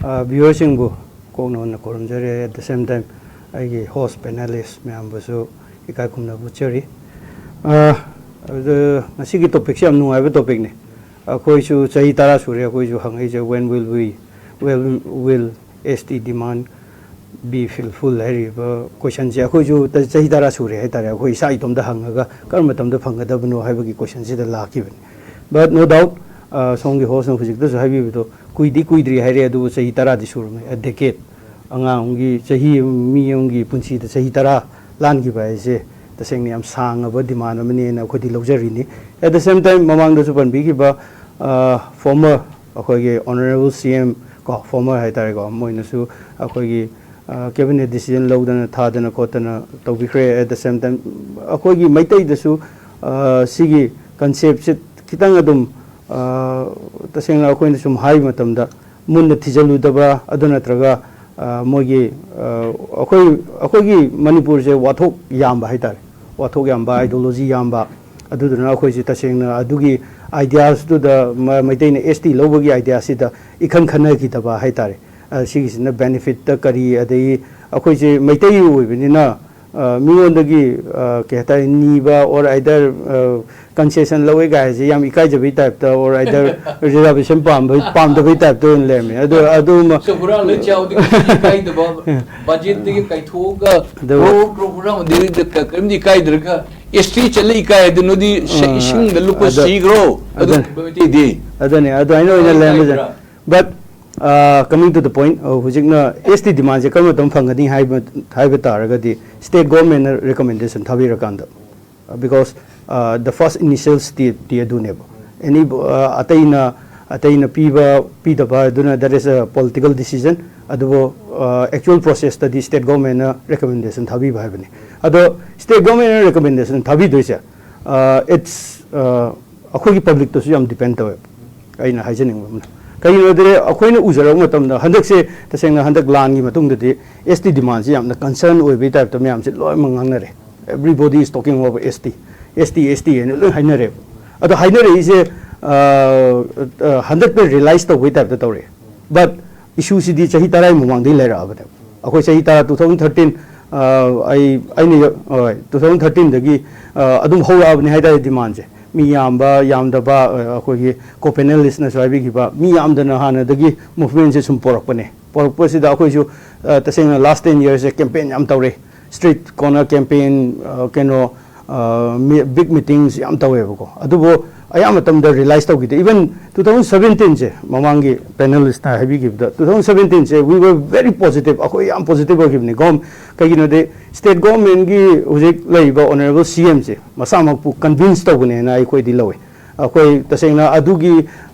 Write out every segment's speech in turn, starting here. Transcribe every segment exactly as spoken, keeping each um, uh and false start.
ꯚ꯭ꯌꯨꯋꯔꯁꯤꯡꯕꯨ ꯀꯣꯛꯅ ꯍꯟꯅ ꯈꯨꯔꯨꯝꯖꯔꯤ꯫ At the same time, ꯑꯩꯒꯤ host panelist ꯃꯌꯥꯝꯕꯨꯁꯨ ꯏꯀꯥꯏ ꯈꯨꯝꯅꯕ ꯎꯠꯆꯔꯤ꯫ ꯑ, ꯑꯗꯨ ꯉꯁꯤꯒꯤ topicꯁꯤ ꯌꯥꯝ ꯅꯨꯡꯉꯥꯏꯕ topicꯅꯤ꯫ ꯑꯩꯈꯣꯏꯁꯨ ꯆꯍꯤ ꯇꯔꯥ ꯁꯨꯔꯦ ꯑꯩꯈꯣꯏꯁꯨ ꯍꯪꯉꯛꯏꯁꯦ, "When will we, will, will S T demand be fulfilled?" ꯍꯥꯏꯔꯤꯕ questionꯁꯦ ꯑꯩꯈꯣꯏꯁꯨ ꯆꯍꯤ ꯇꯔꯥ ꯁꯨꯔꯦ ꯍꯥꯏꯇꯥꯔꯦ, ꯑꯩꯈꯣꯏ ꯏꯁꯥ ꯏꯇꯣꯝꯇ ꯍꯪꯉꯒ ꯀꯔꯝꯕ ꯃꯇꯝꯗ ꯐꯪꯒꯗꯕꯅꯣ ꯍꯥꯏꯕꯒꯤ questionꯁꯤꯗ ꯂꯥꯛꯈꯤꯕꯅꯤ꯫ But no doubt, ꯑ, ꯁꯣꯝꯒꯤ hostꯅ ꯍꯧꯖꯤꯛꯇꯁꯨ ꯍꯥꯏꯕꯤꯕꯗꯣ, ꯀꯨꯏꯗꯤ ꯀꯨꯏꯗ꯭ꯔꯤ ꯍꯥꯏꯔꯦ, ꯑꯗꯨꯕꯨ ꯆꯍꯤ ꯇꯔꯥꯗꯤ ꯁꯨꯔꯝꯃꯦ, a decade꯫ ꯑꯉꯥꯡ ꯑꯃꯒꯤ ꯆꯍꯤ, ꯃꯤ ꯑꯃꯒꯤ ꯄꯨꯟꯁꯤꯗ ꯆꯍꯤ ꯇꯔꯥ ꯂꯥꯟꯈꯤꯕ ꯍꯥꯏꯁꯦ ꯇꯁꯦꯡꯅ ꯌꯥꯝ ꯁꯥꯡꯉꯕ demand ꯑꯃꯅꯦꯅ ꯑꯩꯈꯣꯏꯗꯤ ꯂꯧꯖꯔꯤꯅꯤ꯫ At the same time, ꯃꯃꯥꯡꯗꯁꯨ ꯄꯟꯕꯤꯈꯤꯕ, ꯑ, former ꯑꯩꯈꯣꯏꯒꯤ honourable C M ꯀꯣ, former ꯍꯥꯏꯇꯥꯔꯦꯀꯣ, ꯃꯣꯏꯅꯁꯨ ꯑꯩꯈꯣꯏꯒꯤ, ꯑ, cabinet decision ꯂꯧꯗꯅ ꯊꯥꯗꯅ ꯈꯣꯠꯇꯅ ꯇꯧꯕꯤꯈ꯭ꯔꯦ꯫ At the same time, ꯑꯩꯈꯣꯏꯒꯤ ꯃꯩꯇꯩꯗꯁꯨ, ꯑ, ꯁꯤꯒꯤ conceptꯁꯦ ꯈꯤꯇꯪ ꯑꯗꯨꯝ, ꯑ, ꯇꯁꯦꯡꯅ ꯑꯩꯈꯣꯏꯅ ꯁꯨꯝ ꯍꯥꯏꯕ ꯃꯇꯝꯗ ꯃꯨꯟꯅ ꯊꯤꯖꯤꯜꯂꯨꯗꯕ, ꯑꯗꯨ ꯅꯠꯇ꯭ꯔꯒ, ꯑ, ꯃꯣꯏꯒꯤ, ꯑ, ꯑꯩꯈꯣꯏ, ꯑꯩꯈꯣꯏꯒꯤ ꯃꯅꯤꯄꯨꯔꯁꯦ ꯋꯥꯊꯣꯛ ꯌꯥꯝꯕ ꯍꯥꯏꯇꯥꯔꯦ, ꯋꯥꯊꯣꯛ ꯌꯥꯝꯕ, ideology ꯌꯥꯝꯕ, ꯑꯗꯨꯗꯨꯅ ꯑꯩꯈꯣꯏꯁꯦ ꯇꯁꯦꯡꯅ ꯑꯗꯨꯒꯤ ideasꯇꯨꯗ ꯃ-, ꯃꯩꯇꯩꯅ S T ꯂꯧꯕꯒꯤ ideaꯁꯤꯗ ꯏꯈꯟ ꯈꯟꯅꯈꯤꯗꯕ ꯍꯥꯏꯇꯥꯔꯦ꯫ ꯑ, ꯁꯤꯒꯤꯁꯤꯅ benefitꯇ ꯀꯔꯤ, ꯑꯗꯒꯤ ꯑꯩꯈꯣꯏꯁꯦ ꯃꯩꯇꯩ ꯑꯣꯏꯕꯅꯤꯅ, ꯑ, ꯃꯤꯉꯣꯟꯗꯒꯤ, ꯑ, ꯀꯩ ꯍꯥꯏꯇꯥꯔꯦ, ꯅꯤꯕ or either, ꯑ, concession ꯂꯧꯋꯦ ꯀꯥꯏꯁꯦ ꯌꯥꯝ ꯏꯀꯥꯏꯖꯕꯩ typeꯇ or either reservation ꯄꯥꯝꯕ, ꯄꯥꯝꯗꯕꯩ typeꯇ ꯑꯣꯏꯅ ꯂꯩꯔꯝꯃꯦ꯫ ꯑꯗꯣ ꯑꯗꯨꯃ ꯁꯨꯝ ꯍꯨꯔꯥꯟꯂ ꯆꯥꯕꯗꯤ ꯀꯩꯁꯨ ꯏꯀꯥꯏꯗꯕ, budgetꯇꯒꯤ ꯀꯥꯏꯊꯣꯛꯑꯒ ꯑꯗꯨ crore crore ꯍꯨꯔꯥꯟꯕꯗꯤ ꯀ-, ꯀꯔꯤꯝꯇ ꯏꯀꯥꯏꯗ꯭ꯔꯒ, S T ꯆꯠꯂ ꯏꯀꯥꯏ ꯑꯗꯨ ꯅꯣꯏꯗꯤ ꯁ-, ꯑ, ꯏꯁꯤꯡꯗ ꯂꯨꯞꯄ ꯑꯗ-, ꯁꯤꯈ꯭ꯔꯣ꯫ ꯑꯗꯨ ꯑꯗꯨꯅꯤ꯫ ꯃꯩꯇꯩꯗꯤ ꯑꯗꯨꯅꯤ, ꯑꯗꯨꯃꯥꯏꯅ ꯑꯣꯏꯅ ꯂꯩꯔꯝꯕꯁꯦ꯫ ꯏꯀꯥꯏꯕ꯭ꯔꯥ? But, ꯑ, coming to the point, ꯑ, ꯍꯧꯖꯤꯛꯅ S T demandꯁꯦ ꯀꯔꯝꯕ ꯃꯇꯝ ꯐꯪꯒꯅꯤ ꯍꯥꯏꯕ, ꯍꯥꯏꯕ ꯇꯥꯔꯒꯗꯤ state governmentꯅ recommendation ꯊꯥꯕꯤꯔꯀꯥꯟꯗ꯫ Because, uh, the first initial stepꯇꯤ ꯑꯗꯨꯅꯦꯕ꯫ Any, uh, ꯑꯇꯩꯅ, ꯑꯇꯩꯅ ꯄꯤꯕ ꯄꯤꯗꯕ ꯑꯗꯨꯅ, that is a political decision꯫ ꯑꯗꯨꯕꯨ, uh, actual processꯇꯗꯤ state governmentꯅ recommendation ꯊꯥꯕꯤꯕ ꯍꯥꯏꯕꯅꯤ꯫ ꯑꯗꯣ state governmentꯅ recommendation ꯊꯥꯕꯤꯗꯣꯏꯁꯦ, uh, it's, uh, ꯑꯩꯈꯣꯏꯒꯤ publicꯇꯁꯨ ꯌꯥꯝ depend ꯇꯧꯋꯦꯕ꯫ ꯑꯩꯅ ꯍꯥꯏꯖꯅꯤꯡꯕ ꯑꯃꯅ, ꯀꯩꯒꯤꯅꯣ ꯍꯥꯏꯗꯤ ꯑꯩꯈꯣꯏꯅ ꯎꯖꯔꯛꯄ ꯃꯇꯝꯗ, ꯍꯟꯗꯛꯁꯦ ꯇꯁꯦꯡꯅ ꯍꯟꯗꯛ ꯂꯥꯟꯒꯤ ꯃꯇꯨꯡꯗꯗꯤ S T demandꯁꯦ ꯌꯥꯝꯅ concern ꯑꯣꯏꯕꯒꯤ typeꯇ ꯃꯌꯥꯝꯁꯦ ꯂꯣꯏꯅꯃꯛ ꯉꯥꯡꯅꯔꯦ꯫ Everybody is talking about S T, S T, S T ꯍꯥꯏꯅ ꯂꯣꯏ ꯍꯥꯏꯅꯔꯦꯕ꯫ ꯑꯗꯣ ꯍꯥꯏꯅꯔꯛꯏꯁꯦ, ꯑ, ꯑ, ꯍꯟꯗꯛꯇ realize ꯇꯧꯕꯒꯤ typeꯇ ꯇꯧꯔꯛꯑꯦ꯫ But ꯏꯁꯨꯁꯤꯗꯤ ꯆꯍꯤ ꯇꯔꯥꯒꯤ ꯃꯃꯥꯡꯗꯒꯤ ꯂꯩꯔꯛꯑꯕꯅꯦꯕ꯫ ꯑꯩꯈꯣꯏ ꯆꯍꯤ ꯇꯔꯥ, two thousand thirteen, ꯑꯩ ꯑꯩꯅ ꯍꯣꯏ, two thousand thirteen ꯗꯒꯤ ꯑꯗꯨꯝ ꯍꯧꯔꯛꯑꯕꯅꯤ ꯍꯥꯏꯇꯥꯔꯦ ꯗꯤꯃꯥꯟꯁꯦ꯫ ꯃꯤ ꯌꯥꯝꯕ ꯌꯥꯝꯗꯕ, ꯑꯩꯈꯣꯏꯒꯤ ꯀꯣ ꯄꯦꯅꯦꯂꯤꯁꯅꯁꯨ ꯍꯥꯏꯕꯤꯈꯤꯕ, ꯃꯤ ꯌꯥꯝꯗꯅ ꯍꯥꯟꯅꯗꯒꯤ ꯃꯨꯚꯃꯦꯟꯁꯦ ꯁꯨꯝ ꯄꯣꯔꯛꯄꯅꯦ꯫ ꯄꯣꯔꯛꯄꯁꯤꯗ ꯑꯩꯈꯣꯏꯁꯨ ꯇꯁꯦꯡꯅ ꯂꯥꯁ ꯇꯦꯟ ꯌꯔꯁꯁꯦ ꯀꯦꯝꯄꯦꯟ ꯌꯥꯝ ꯇꯧꯔꯦ꯫ ꯁ꯭ꯇ꯭ꯔꯤꯠ ꯀꯣꯔꯅꯔ ꯀꯦꯝꯄꯦꯟ, ꯀꯩꯅꯣ, ꯕꯤꯒ ꯃꯤꯇꯤꯡꯁ ꯌꯥꯝ ꯇꯧꯋꯦꯕꯀꯣ꯫ ꯑꯗꯨꯕꯨ ꯑꯌꯥꯝꯕ ꯃꯇꯝꯗ ꯔꯤꯌꯦꯂꯥꯏꯁ ꯇꯧꯈꯤꯗꯦ꯫ ꯏꯚꯟ two thousand seventeen ꯁꯦ, ꯃꯃꯥꯡꯒꯤ ꯄꯦꯅꯦꯂꯤꯁꯅ ꯍꯥꯏꯕꯤꯈꯤꯕꯗ, two thousand seventeen say we were very positive, ꯑꯩꯈꯣꯏ ꯌꯥꯝ ꯄꯣꯖꯤꯇꯤꯚ ꯑꯣꯏꯈꯤꯕꯅꯤ꯫ ꯒꯣꯝ ꯀꯩꯒꯤꯅꯣꯗꯤ ꯁ꯭ꯇꯦꯠ ꯒꯣꯔꯃꯦꯟꯒꯤ ꯍꯧꯖꯤꯛ ꯂꯩꯔꯤꯕ ꯑꯣꯅꯔꯦꯕꯜ ꯁꯤ ꯑꯦꯝꯁꯦ ꯃꯁꯥꯃꯛꯄꯨ ꯀꯟꯚꯤꯟꯁ ꯇꯧꯕꯅꯦꯅ ꯑꯩꯈꯣꯏꯗꯤ ꯂꯧꯋꯦ꯫ ꯑꯩꯈꯣꯏ ꯇꯁꯦꯡꯅ ꯑꯗꯨꯒꯤ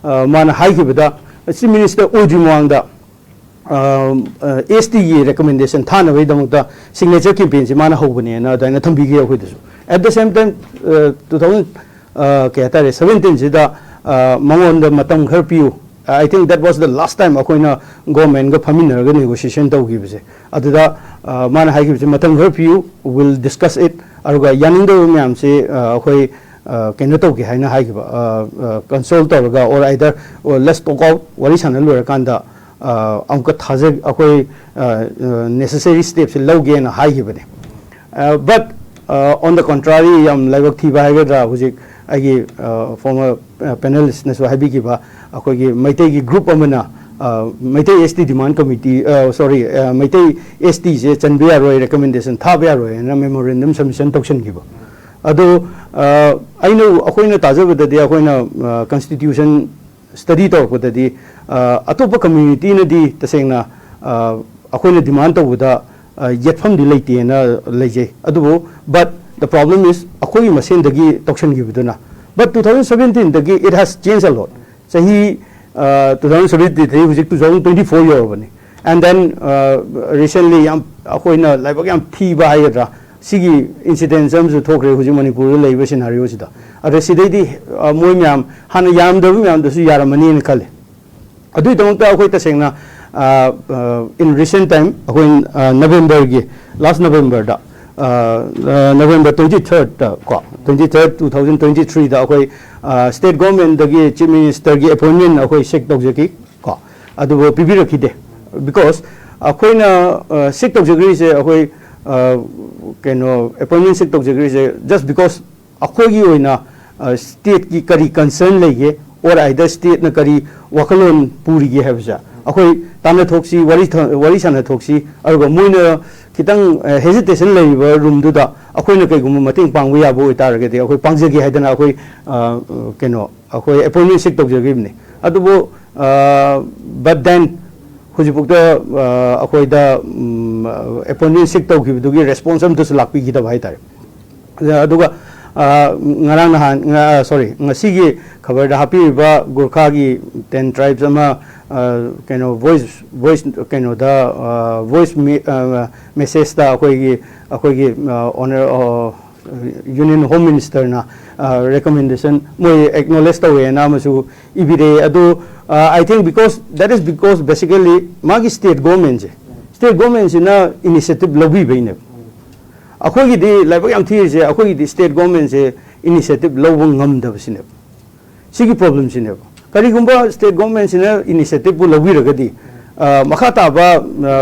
ꯃꯥꯅ ꯍꯥꯏꯈꯤꯕꯗ, ꯆꯤꯐ ꯃꯤꯅꯤꯁꯇꯔ ꯑꯣꯏꯗ꯭ꯔꯤ ꯃꯃꯥꯡꯗ ꯑꯦꯁ ꯇꯤꯒꯤ ꯔꯦꯀꯃꯦꯟꯗꯦꯁꯟ ꯊꯥꯅꯕꯒꯤꯗꯃꯛꯇ ꯁꯤꯒꯅꯦꯆꯔ ꯀꯦꯝꯄꯦꯟꯁꯦ ꯃꯥꯅ ꯍꯧꯕꯅꯦꯅ ꯑꯗꯨꯃꯥꯏꯅ ꯊꯝꯕꯤꯈꯤ ꯑꯩꯈꯣꯏꯗꯁꯨ꯫ At the same time, two thousand, ꯀꯩ ꯍꯥꯏꯇꯥꯔꯦ, seventeen ꯁꯤꯗ ꯃꯉꯣꯟꯗ ꯃꯇꯝ ꯈꯔ ꯄꯤꯌꯨ꯫ I think that was the last time ꯑꯩꯈꯣꯏꯅ ꯒꯣꯔꯃꯦꯟꯒ ꯐꯝꯃꯤꯟꯅꯔꯒ ꯅꯦꯒꯣꯁꯤꯌꯦꯁꯟ ꯇꯧꯈꯤꯕꯁꯦ꯫ ꯑꯗꯨꯗ ꯃꯥꯅ ꯍꯥꯏꯈꯤꯕꯁꯦ, "ꯃꯇꯝ ꯈꯔ ꯄꯤꯌꯨ, we'll discuss it", ꯑꯗꯨꯒ ꯌꯥꯅꯤꯡꯗꯕ ꯃꯌꯥꯝꯁꯦ ꯑꯩꯈꯣꯏ ꯀꯩꯅꯣ ꯇꯧꯒꯦ ꯍꯥꯏꯅ ꯍꯥꯏꯈꯤꯕ, ꯀꯟꯁꯜ ꯇꯧꯔꯒ, or either, let's talk out, ꯋꯥꯔꯤ ꯁꯥꯟꯅ ꯂꯣꯏꯔꯀꯥꯟꯗ ꯑꯃꯨꯛꯀ ꯊꯥꯖ ꯑꯩꯈꯣꯏ ꯅꯦꯁꯦꯁꯔꯤ ꯁ꯭ꯇꯦꯞꯁꯦ ꯂꯧꯒꯦꯅ ꯍꯥꯏꯈꯤꯕꯅꯦ꯫ But on the contrary, ꯌꯥꯝ ꯂꯥꯏꯕꯛ ꯊꯤꯕ ꯍꯥꯏꯒꯗ꯭ꯔꯥ, ꯍꯧꯖꯤꯛ ꯑꯩꯒꯤ ꯐꯣꯔꯃꯔ ꯄꯦꯅꯦꯂꯤꯁꯅꯁꯨ ꯍꯥꯏꯕꯤꯈꯤꯕ, ꯑꯩꯈꯣꯏꯒꯤ ꯃꯩꯇꯩꯒꯤ ꯒ꯭ꯔꯨꯞ ꯑꯃꯅ, ꯃꯩꯇꯩ ꯑꯦꯁ ꯇꯤ ꯗꯤꯃꯥꯟ ꯀꯃꯤꯇꯤ, ꯁꯣꯔꯤ, ꯃꯩꯇꯩ ꯑꯦꯁ ꯇꯤꯁꯦ ꯆꯟꯕ ꯌꯥꯔꯣꯏ, ꯔꯦꯀꯃꯦꯟꯗꯦꯁꯟ ꯊꯥꯕ ꯌꯥꯔꯣꯏ ꯍꯥꯏꯅ ꯃꯦꯃꯣꯔꯦꯟꯗꯝ ꯁꯕꯃꯤꯁꯟ ꯇꯧꯁꯟꯈꯤꯕ꯫ ꯑꯗꯣ ꯑꯩꯅ, ꯑꯩꯈꯣꯏꯅ ꯇꯥꯖꯕꯗꯗꯤ, ꯑꯩꯈꯣꯏꯅ ꯀꯟꯁꯇꯤꯇ꯭ꯌꯨꯁꯟ ꯁ꯭ꯇꯗꯤ ꯇꯧꯔꯛꯄꯗꯗꯤ, ꯑꯇꯣꯞꯄ ꯀꯝꯃ꯭ꯌꯨꯅꯤꯇꯤꯅꯗꯤ ꯇꯁꯦꯡꯅ ꯑꯩꯈꯣꯏꯅ ꯗꯤꯃꯥꯟ ꯇꯧꯕꯗ ꯌꯦꯠꯐꯝꯗꯤ ꯂꯩꯇꯦꯅ ꯂꯩꯖꯩ꯫ ꯑꯗꯨꯕꯨ, but the problem is, ꯑꯩꯈꯣꯏꯒꯤ ꯃꯁꯦꯟꯗꯒꯤ ꯇꯧꯁꯟꯈꯤꯕꯗꯨꯅ꯫ But two thousand seventeen ꯗꯒꯤ it has changed a lot. ꯆꯍꯤ two thousand seventeen ꯗꯒꯤ ꯍꯧꯖꯤꯛ two thousand twenty four ꯌꯧꯔꯕꯅꯤ꯫ And then recently ꯌꯥꯝ, ꯑꯩꯈꯣꯏꯅ ꯂꯥꯏꯕꯛ ꯌꯥꯝ ꯊꯤꯕ ꯍꯥꯏꯒꯗ꯭ꯔꯥ, ꯁꯤꯒꯤ ꯏꯟꯁꯤꯗꯦꯟꯁ ꯑꯃꯁꯨ ꯊꯣꯛꯈ꯭ꯔꯦ ꯍꯧꯖꯤꯛ ꯃꯅꯤꯄꯨꯔꯗ ꯂꯩꯔꯤꯕ ꯁꯤꯅꯥꯔꯤꯑꯣꯁꯤꯗ꯫ ꯑꯗ ꯁꯤꯗꯩꯗꯤ ꯃꯣꯏ ꯃꯌꯥꯝ, ꯍꯥꯟꯅ ꯌꯥꯔꯝꯗꯕ ꯃꯌꯥꯝꯗꯨꯁꯨ ꯌꯥꯔꯝꯃꯅꯤꯅ ꯈꯜꯂꯤ꯫ ꯑꯗꯨꯒꯤꯗꯃꯛꯇ ꯑꯩꯈꯣꯏ ꯇꯁꯦꯡꯅ, in recent time, ꯑꯩꯈꯣꯏ ꯅꯕꯦꯝꯕꯔꯒꯤ, ꯂꯥꯁ ꯅꯕꯦꯝꯕꯔꯗ, ꯅꯕꯦꯝꯕꯔ twenty third ꯀꯣ, twenty third, two thousand twenty three ꯗ ꯑꯩꯈꯣꯏ ꯁ꯭ꯇꯦꯠ ꯒꯣꯔꯃꯦꯟꯗꯒꯤ ꯆꯤꯐ ꯃꯤꯅꯤꯁꯇꯔꯒꯤ ꯑꯦꯄꯣꯏꯟꯃꯦꯟ ꯑꯩꯈꯣꯏ ꯁꯤꯛ ꯇꯧꯖꯈꯤ ꯀꯣ꯫ ꯑꯗꯨꯕꯨ ꯄꯤꯕꯤꯔꯛꯈꯤꯗꯦ꯫ Because ꯑꯩꯈꯣꯏꯅ ꯁꯤꯛ ꯇꯧꯖꯈ꯭ꯔꯤꯁꯦ, ꯑꯩꯈꯣꯏ ꯑ, ꯀꯩꯅꯣ, ꯑꯦꯄꯣꯏꯟꯃꯦꯟ ꯁꯤꯛ ꯇꯧꯖꯈ꯭ꯔꯤꯁꯦ just because ꯑꯩꯈꯣꯏꯒꯤ ꯑꯣꯏꯅ ꯁ꯭ꯇꯦꯠꯀꯤ ꯀꯔꯤ ꯀꯟꯁꯔꯟ ꯂꯩꯒꯦ, ꯑꯣꯔ ꯑꯥꯏꯗꯔ ꯁ꯭ꯇꯦꯠꯅ ꯀꯔꯤ ꯋꯥꯈꯜꯂꯣꯟ ꯄꯨꯔꯤꯒꯦ ꯍꯥꯏꯕꯁꯦ ꯑꯩꯈꯣꯏ ꯇꯥꯟꯅꯊꯣꯛꯁꯤ, ꯋꯥꯔꯤ ꯊ- ꯋꯥꯔꯤ ꯁꯥꯟꯅꯊꯣꯛꯁꯤ꯫ ꯑꯗꯨꯒ ꯃꯣꯏꯅ ꯈꯤꯇꯪ ꯍꯦꯖꯤꯇꯦꯁꯟ ꯂꯩꯔꯤꯕ ꯔꯨꯝꯗꯨꯗ ꯑꯩꯈꯣꯏꯅ ꯀꯩꯒꯨꯝꯕ ꯃꯇꯦꯡ ꯄꯥꯡꯕ ꯌꯥꯕ ꯑꯣꯏꯇꯥꯔꯒꯗꯤ ꯑꯩꯈꯣꯏ ꯄꯥꯡꯖꯒꯦ ꯍꯥꯏꯗꯅ ꯑꯩꯈꯣꯏ ꯑ, ꯀꯩꯅꯣ, ꯑꯩꯈꯣꯏ ꯑꯦꯄꯣꯏꯟꯃꯦꯟ ꯁꯤꯛ ꯇꯧꯖꯈꯤꯕꯅꯤ꯫ ꯑꯗꯨꯕꯨ ꯕꯠ ꯗꯦꯟ ꯍꯧꯖꯤꯛꯐꯥꯎꯗ ꯑ, ꯑꯩꯈꯣꯏꯗ ꯑꯦꯄꯣꯏꯟꯃꯦꯟ ꯁꯤꯛ ꯇꯧꯈꯤꯕꯗꯨꯒꯤ ꯔꯦꯁꯄꯣꯟꯁ ꯑꯝꯇꯁꯨ ꯂꯥꯛꯄꯤꯈꯤꯗꯕ ꯍꯥꯏꯇꯥꯔꯦ꯫ ꯑꯗꯨꯒ ꯑ, ꯉꯔꯥꯡ ꯅꯍꯥꯟ, ꯁꯣꯔꯤ, ꯉꯁꯤꯒꯤ ꯈꯕꯔꯗ ꯍꯥꯞꯄꯤꯔꯤꯕ ꯒꯨꯔꯈꯥꯒꯤ ꯇꯦꯟ ꯇ꯭ꯔꯥꯏꯕꯁ ꯑꯃ ꯑ, ꯀꯩꯅꯣ, ꯚꯣꯏꯁ ꯚꯣꯏꯁ ꯀꯩꯅꯣꯗ, ꯚꯣꯏꯁ ꯃꯦꯁꯦꯖꯇ ꯑꯩꯈꯣꯏꯒꯤ ꯑꯩꯈꯣꯏꯒꯤ ꯑꯣꯅꯔ ꯌꯨꯅꯤꯌꯟ ꯍꯣꯝ ꯃꯤꯅꯤꯁꯇꯔꯅ ꯔꯦꯀꯃꯦꯟꯗꯦꯁꯟ ꯃꯣꯏ ꯑꯦꯛꯅꯣꯂꯦꯖ ꯇꯧꯋꯦꯅ ꯑꯃꯁꯨ ꯏꯕꯤꯔꯛꯑꯦ꯫ ꯑꯗꯨ, I think because that is because basically ꯃꯥꯒꯤ ꯁ꯭ꯇꯦꯠ ꯒꯣꯔꯃꯦꯟꯁꯦ, ꯁ꯭ꯇꯦꯠ ꯒꯣꯔꯃꯦꯟꯁꯤꯅ ꯏꯅꯤꯁꯤꯌꯦꯇꯤꯚ ꯂꯧꯕꯤꯕꯩꯅꯦꯕ꯫ ꯑꯩꯈꯣꯏꯒꯤꯗꯤ ꯂꯥꯏꯕꯛ ꯌꯥꯝ ꯊꯤꯔꯤꯁꯦ, ꯑꯩꯈꯣꯏꯒꯤꯗꯤ ꯁ꯭ꯇꯦꯠ ꯒꯣꯔꯃꯦꯟꯁꯦ ꯏꯅꯤꯁꯤꯌꯦꯇꯤꯚ ꯂꯧꯕ ꯉꯝꯗꯕꯁꯤꯅꯦꯕ꯫ ꯁꯤꯒꯤ ꯄ꯭ꯔꯣꯕ꯭ꯂꯦꯝꯁꯤꯅꯦꯕ꯫ ꯀꯔꯤꯒꯨꯝꯕ ꯁ꯭ꯇꯦꯠ ꯒꯣꯔꯃꯦꯟꯁꯤꯅ ꯏꯅꯤꯁꯤꯌꯦꯇꯤꯚꯄꯨ ꯂꯧꯕꯤꯔꯒꯗꯤ, ꯑ, ꯃꯈꯥ ꯇꯥꯕ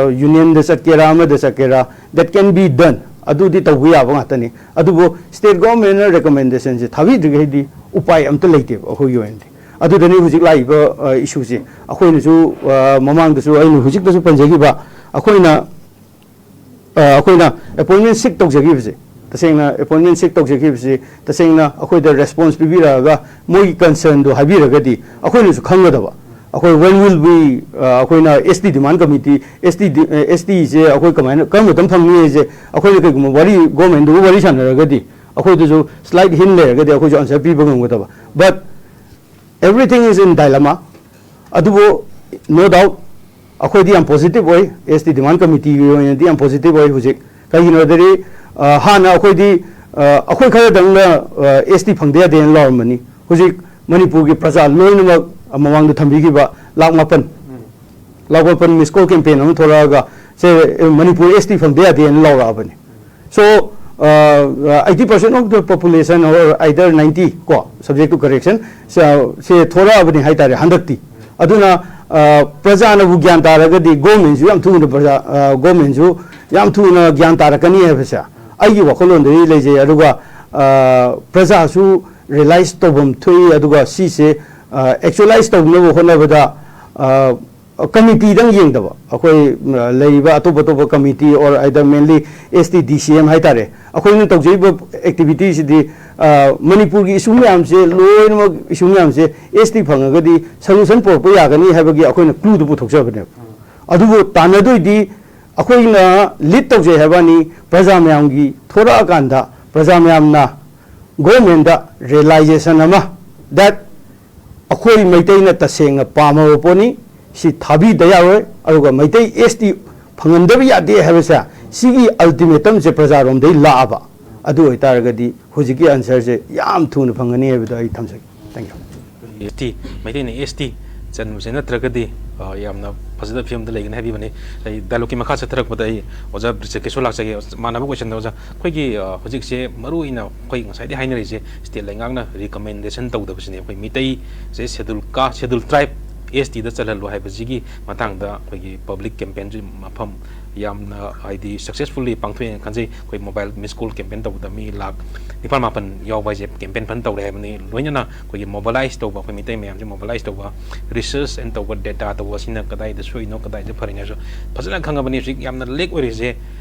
ꯌꯨꯅꯤꯌꯟꯗ ꯆꯠꯀꯦꯔꯥ, ꯑꯃꯗ ꯆꯠꯀꯦꯔꯥ, that can be done, ꯑꯗꯨꯗꯤ ꯇꯧꯕ ꯌꯥꯕ ꯉꯥꯛꯇꯅꯤ꯫ ꯑꯗꯨꯕꯨ ꯁ꯭ꯇꯦꯠ ꯒꯣꯔꯃꯦꯟꯅ ꯔꯦꯀꯃꯦꯟꯗꯦꯁꯟꯁꯦ ꯊꯥꯕꯤꯗ꯭ꯔꯤꯈꯩꯗꯤ ꯎꯄꯥꯏ ꯑꯝꯇ ꯂꯩꯇꯦꯕ ꯑꯩꯈꯣꯏꯒꯤ ꯑꯣꯏꯅꯗꯤ꯫ ꯑꯗꯨꯗꯅꯤ ꯍꯧꯖꯤꯛ ꯂꯥꯛꯏꯕ ꯏꯁꯨꯁꯦ꯫ ꯑꯩꯈꯣꯏꯅꯁꯨ, ꯑ, ꯃꯃꯥꯡꯗꯁꯨ ꯑꯩꯅ ꯍꯧꯖꯤꯛꯇꯁꯨ ꯄꯟꯖꯈꯤꯕ, ꯑꯩꯈꯣꯏꯅ ꯑ, ꯑꯩꯈꯣꯏꯅ ꯑꯦꯄꯣꯏꯟꯃꯦꯟ ꯁꯤꯛ ꯇꯧꯖꯈꯤꯕꯁꯦ, ꯇꯁꯦꯡꯅ ꯑꯦꯄꯣꯏꯟꯃꯦꯟ ꯁꯤꯛ ꯇꯧꯖꯈꯤꯕꯁꯤ ꯇꯁꯦꯡꯅ ꯑꯩꯈꯣꯏꯗ ꯔꯦꯁꯄꯣꯟꯁ ꯄꯤꯕꯤꯔꯛꯑꯒ ꯃꯣꯏꯒꯤ ꯀꯟꯁꯔꯟꯗꯣ ꯍꯥꯏꯕꯤꯔꯒꯗꯤ ꯑꯩꯈꯣꯏꯅꯁꯨ ꯈꯪꯒꯗꯕ꯫ ꯑꯩꯈꯣꯏ when will we, ꯑ, ꯑꯩꯈꯣꯏꯅ S T demand committee, S T ꯗꯤ-, ꯑ, S T ꯁꯦ ꯑꯩꯈꯣꯏ ꯀꯃꯥꯏꯅ, ꯀꯔꯝꯕ ꯃꯇꯝ ꯐꯪꯅꯤ ꯍꯥꯏꯁꯦ ꯑꯩꯈꯣꯏꯅ ꯀꯩꯒꯨꯝꯕ ꯋꯥꯔꯤ, ꯒꯣꯔꯃꯦꯟꯗꯨꯒ ꯋꯥꯔꯤ ꯁꯥꯟꯅꯔꯒꯗꯤ ꯑꯩꯈꯣꯏꯗꯁꯨ ꯁ꯭ꯂꯥꯏꯠ ꯍꯤꯟ ꯂꯩꯔꯒꯗꯤ ꯑꯩꯈꯣꯏꯁꯨ ꯑꯟꯁꯔ ꯄꯤꯕ ꯉꯝꯒꯗꯕ꯫ But everything is in dilemma. ꯑꯗꯨꯕꯨ no doubt ꯑꯩꯈꯣꯏꯗꯤ ꯌꯥꯝ ꯄꯣꯖꯤꯇꯤꯚ ꯑꯣꯏ, S T demand committeeꯒꯤ ꯑꯣꯏꯅꯗꯤ ꯌꯥꯝ ꯄꯣꯖꯤꯇꯤꯚ ꯑꯣꯏ ꯍꯧꯖꯤꯛ꯫ ꯀꯩꯒꯤꯅꯣ ꯍꯥꯏꯔꯗꯤ, ꯑ, ꯍꯥꯟꯅ ꯑꯩꯈꯣꯏꯗꯤ, ꯑ, ꯑꯩꯈꯣꯏ ꯈꯔꯗꯪꯅ, ꯑ, S T ꯐꯪꯗ ꯌꯥꯗꯦꯅ ꯂꯥꯎꯔꯝꯕꯅꯤ꯫ ꯍꯧꯖꯤꯛ ꯃꯅꯤꯄꯨꯔꯒꯤ ꯄ꯭ꯔꯖꯥ ꯂꯣꯏꯅꯃꯛ ꯃꯃꯥꯡꯗ ꯊꯝꯕꯤꯈꯤꯕ ꯂꯥꯛ ꯃꯥꯄꯟ, ꯂꯥꯛ ꯃꯥꯄꯟ ꯃꯤꯁ ꯀꯣꯜ ꯀꯦꯝꯄꯦꯟ ꯑꯃ ꯊꯣꯛꯂꯛꯑꯒ ꯁꯦ, ꯃꯅꯤꯄꯨꯔ S T ꯐꯪꯗ ꯌꯥꯗꯦꯅ ꯂꯥꯎꯔꯛꯑꯕꯅꯤ꯫ So, uh, eighty percent of the population or either ninety, ꯀꯣ, subject to correction, ꯁꯦ, ꯁꯦ ꯊꯣꯔꯛꯑꯕꯅꯤ ꯍꯥꯏꯇꯥꯔꯦ ꯍꯟꯗꯛꯇꯤ꯫ ꯑꯗꯨꯅ, ꯑ, ꯄ꯭ꯔꯖꯥꯅꯕꯨ ꯒ꯭ꯌꯥꯟ ꯇꯥꯔꯒꯗꯤ ꯒꯣꯔꯃꯦꯟꯁꯨ ꯌꯥꯝ ꯊꯨꯅ ꯄ꯭ꯔꯖꯥ, ꯑ, ꯒꯣꯔꯃꯦꯟꯁꯨ ꯌꯥꯝ ꯊꯨꯅ ꯒ꯭ꯌꯥꯟ ꯇꯥꯔꯛꯀꯅꯤ ꯍꯥꯏꯕꯁꯦ ꯑꯩꯒꯤ ꯋꯥꯈꯜꯂꯣꯟꯗꯗꯤ ꯂꯩꯖꯩ꯫ ꯑꯗꯨꯒ, ꯑ, ꯄ꯭ꯔꯖꯥꯁꯨ ꯔꯤꯌꯦꯂꯥꯏꯁ ꯇꯧꯐꯝ ꯊꯣꯛꯏ꯫ ꯑꯗꯨꯒ ꯁꯤꯁꯦ, ꯑ, ꯑꯦꯛꯆꯨꯋꯦꯂꯥꯏꯁ ꯇꯧꯅꯕ ꯍꯣꯠꯅꯕꯗ, ꯑ, ꯀꯃꯤꯇꯤꯗꯪ ꯌꯦꯡꯗꯕ, ꯑꯩꯈꯣꯏ, ꯑ, ꯂꯩꯔꯤꯕ ꯑꯇꯣꯞ ꯑꯇꯣꯞꯄ committee or either mainly S T D C M ꯍꯥꯏꯇꯥꯔꯦ, ꯑꯩꯈꯣꯏꯅ ꯇꯧꯖꯔꯤꯕ ꯑꯦꯛꯇꯤꯚꯤꯇꯤꯁꯤꯗꯤ, ꯑ, ꯃꯅꯤꯄꯨꯔꯒꯤ ꯏꯁꯨ ꯃꯌꯥꯝꯁꯦ, ꯂꯣꯏꯅꯃꯛ ꯏꯁꯨ ꯃꯌꯥꯝꯁꯦ S T ꯐꯪꯉꯒꯗꯤ ꯁꯣꯂꯨꯁꯟ ꯄꯨꯔꯛꯄ ꯌꯥꯒꯅꯤ ꯍꯥꯏꯕꯒꯤ ꯑꯩꯈꯣꯏꯅ ꯀ꯭ꯂꯨꯗꯨ ꯄꯨꯊꯣꯛꯆꯕꯅꯦꯕ꯫ ꯑꯗꯨꯕꯨ ꯇꯥꯟꯅꯗꯣꯏꯗꯤ ꯑꯩꯈꯣꯏꯅ ꯂꯤꯗ ꯇꯧꯖꯩ ꯍꯥꯏꯕ ꯋꯥꯅꯤ, ꯄ꯭ꯔꯖꯥ ꯃꯌꯥꯝꯒꯤ ꯊꯣꯔꯛꯑꯀꯥꯟꯗ ꯄ꯭ꯔꯖꯥ ꯃꯌꯥꯝꯅ ꯒꯣꯔꯃꯦꯟꯗ ꯔꯤꯌꯦꯂꯥꯏꯖꯦꯁꯟ ꯑꯃ, that ꯑꯩꯈꯣꯏ ꯃꯩꯇꯩꯅ ꯇꯁꯦꯡꯅ ꯄꯥꯝꯃꯕ ꯄꯣꯠꯅꯤ, ꯁꯤ ꯊꯥꯕꯤꯗ ꯌꯥꯔꯣꯏ, ꯑꯗꯨꯒ ꯃꯩꯇꯩ S T ꯐꯪꯍꯟꯗꯕ ꯌꯥꯗꯦ ꯍꯥꯏꯕꯁꯦ, ꯁꯤꯒꯤ ꯑꯜꯇꯤꯃꯦꯇꯝꯁꯦ ꯄ꯭ꯔꯖꯥꯔꯣꯝꯗꯒꯤ ꯂꯥꯛꯑꯕ, ꯑꯗꯨ ꯑꯣꯏꯇꯥꯔꯒꯗꯤ ꯍꯧꯖꯤꯛꯀꯤ ꯑꯟꯁꯔꯁꯦ ꯌꯥꯝ ꯊꯨꯅ ꯐꯪꯒꯅꯤ ꯍꯥꯏꯕꯗꯣ ꯑꯩ ꯊꯝꯖꯒꯦ꯫ Thank you. S T, ꯃꯩꯇꯩꯅ S T ꯆꯟꯕꯁꯦ ꯅꯠꯇ꯭ꯔꯒꯗꯤ, ꯑ, ꯌꯥꯝꯅ ꯐꯖꯗꯕ ꯐꯤꯕꯝꯗ ꯂꯩꯒꯅꯤ ꯍꯥꯏꯕꯤꯕꯅꯤ꯫ ꯑꯩ ꯗꯥꯏꯂꯣꯒꯀꯤ ꯃꯈꯥ ꯆꯠꯊꯔꯛꯄꯗ ꯑꯩ ꯑꯣꯖꯥ ꯕ꯭ꯔꯤꯖꯦꯁꯀꯤꯁꯨ ꯂꯥꯛꯆꯒꯦ꯫ ꯃꯥꯟꯅꯕ ꯀꯣꯏꯁꯟꯗ ꯑꯣꯖꯥ, ꯑꯩꯈꯣꯏꯒꯤ, ꯑ, ꯍꯧꯖꯤꯛꯁꯦ ꯃꯔꯨ ꯑꯣꯏꯅ ꯑꯩꯈꯣꯏ ꯉꯁꯥꯏꯗꯩ ꯍꯥꯏꯅꯔꯤꯁꯦ ꯁ꯭ꯇꯦꯠ ꯂꯩꯉꯥꯛꯅ ꯔꯤꯀꯃꯦꯟꯗꯦꯁꯟ ꯇꯧꯗꯕꯁꯤꯅꯦ꯫ ꯑꯩꯈꯣꯏ ꯃꯤꯇꯩꯁꯦ ꯁꯦꯗꯨꯜ ꯀꯥꯁ, ꯁꯦꯗꯨꯜ ꯇ꯭ꯔꯥꯏꯕ, S Tꯗ ꯆꯜꯍꯜꯂꯨ ꯍꯥꯏꯕꯁꯤꯒꯤ ꯃꯇꯥꯡꯗ ꯑꯩꯈꯣꯏꯒꯤ ꯄꯕ꯭ꯂꯤꯛ ꯀꯦꯝꯄꯦꯟꯁꯨ ꯃꯐꯝ ꯌꯥꯝꯅ, ꯍꯥꯏꯗꯤ, ꯁꯛꯁꯦꯁꯐꯨꯜꯂꯤ ꯄꯥꯡꯊꯣꯛꯑꯦꯅ ꯈꯟꯖꯩ꯫ ꯑꯩꯈꯣꯏ ꯃꯣꯕꯥꯏꯜ ꯃꯤꯁ ꯀꯣꯜ ꯀꯦꯝꯄꯦꯟ ꯇꯧꯕꯗ ꯃꯤ ꯂꯥꯈ ꯅꯤꯄꯥꯜ ꯃꯥꯄꯜ ꯌꯥꯎꯕ ꯍꯥꯏꯁꯦ ꯀꯦꯝꯄꯦꯟ ꯐꯖꯅ ꯇꯧꯔꯦ ꯍꯥꯏꯕꯅꯤ꯫ ꯂꯣꯏꯅꯅ ꯑꯩꯈꯣꯏꯒꯤ ꯃꯣꯕꯤꯂꯥꯏꯁ ꯇꯧꯕ, ꯑꯩꯈꯣꯏ ꯃꯤꯇꯩ ꯃꯌꯥꯝꯁꯦ ꯃꯣꯕꯤꯂꯥꯏꯁ ꯇꯧꯕ, ꯔꯤꯁꯔꯁ ꯑꯦꯟ ꯇꯧꯕ, ꯗꯦꯇꯥ ꯇꯧꯕ, ꯁꯤꯅ ꯀꯗꯥꯏꯗ ꯁꯣꯏꯅꯣ, ꯀꯗꯥꯏꯗ ꯐꯔꯤꯅꯣ ꯍꯥꯏꯕꯁꯨ ꯐꯖꯅ ꯈꯪꯉꯕꯅꯤ꯫ ꯍꯧꯖꯤꯛ ꯌꯥꯝꯅ ꯂꯦꯛ ꯑꯣꯏꯔꯤꯁꯦ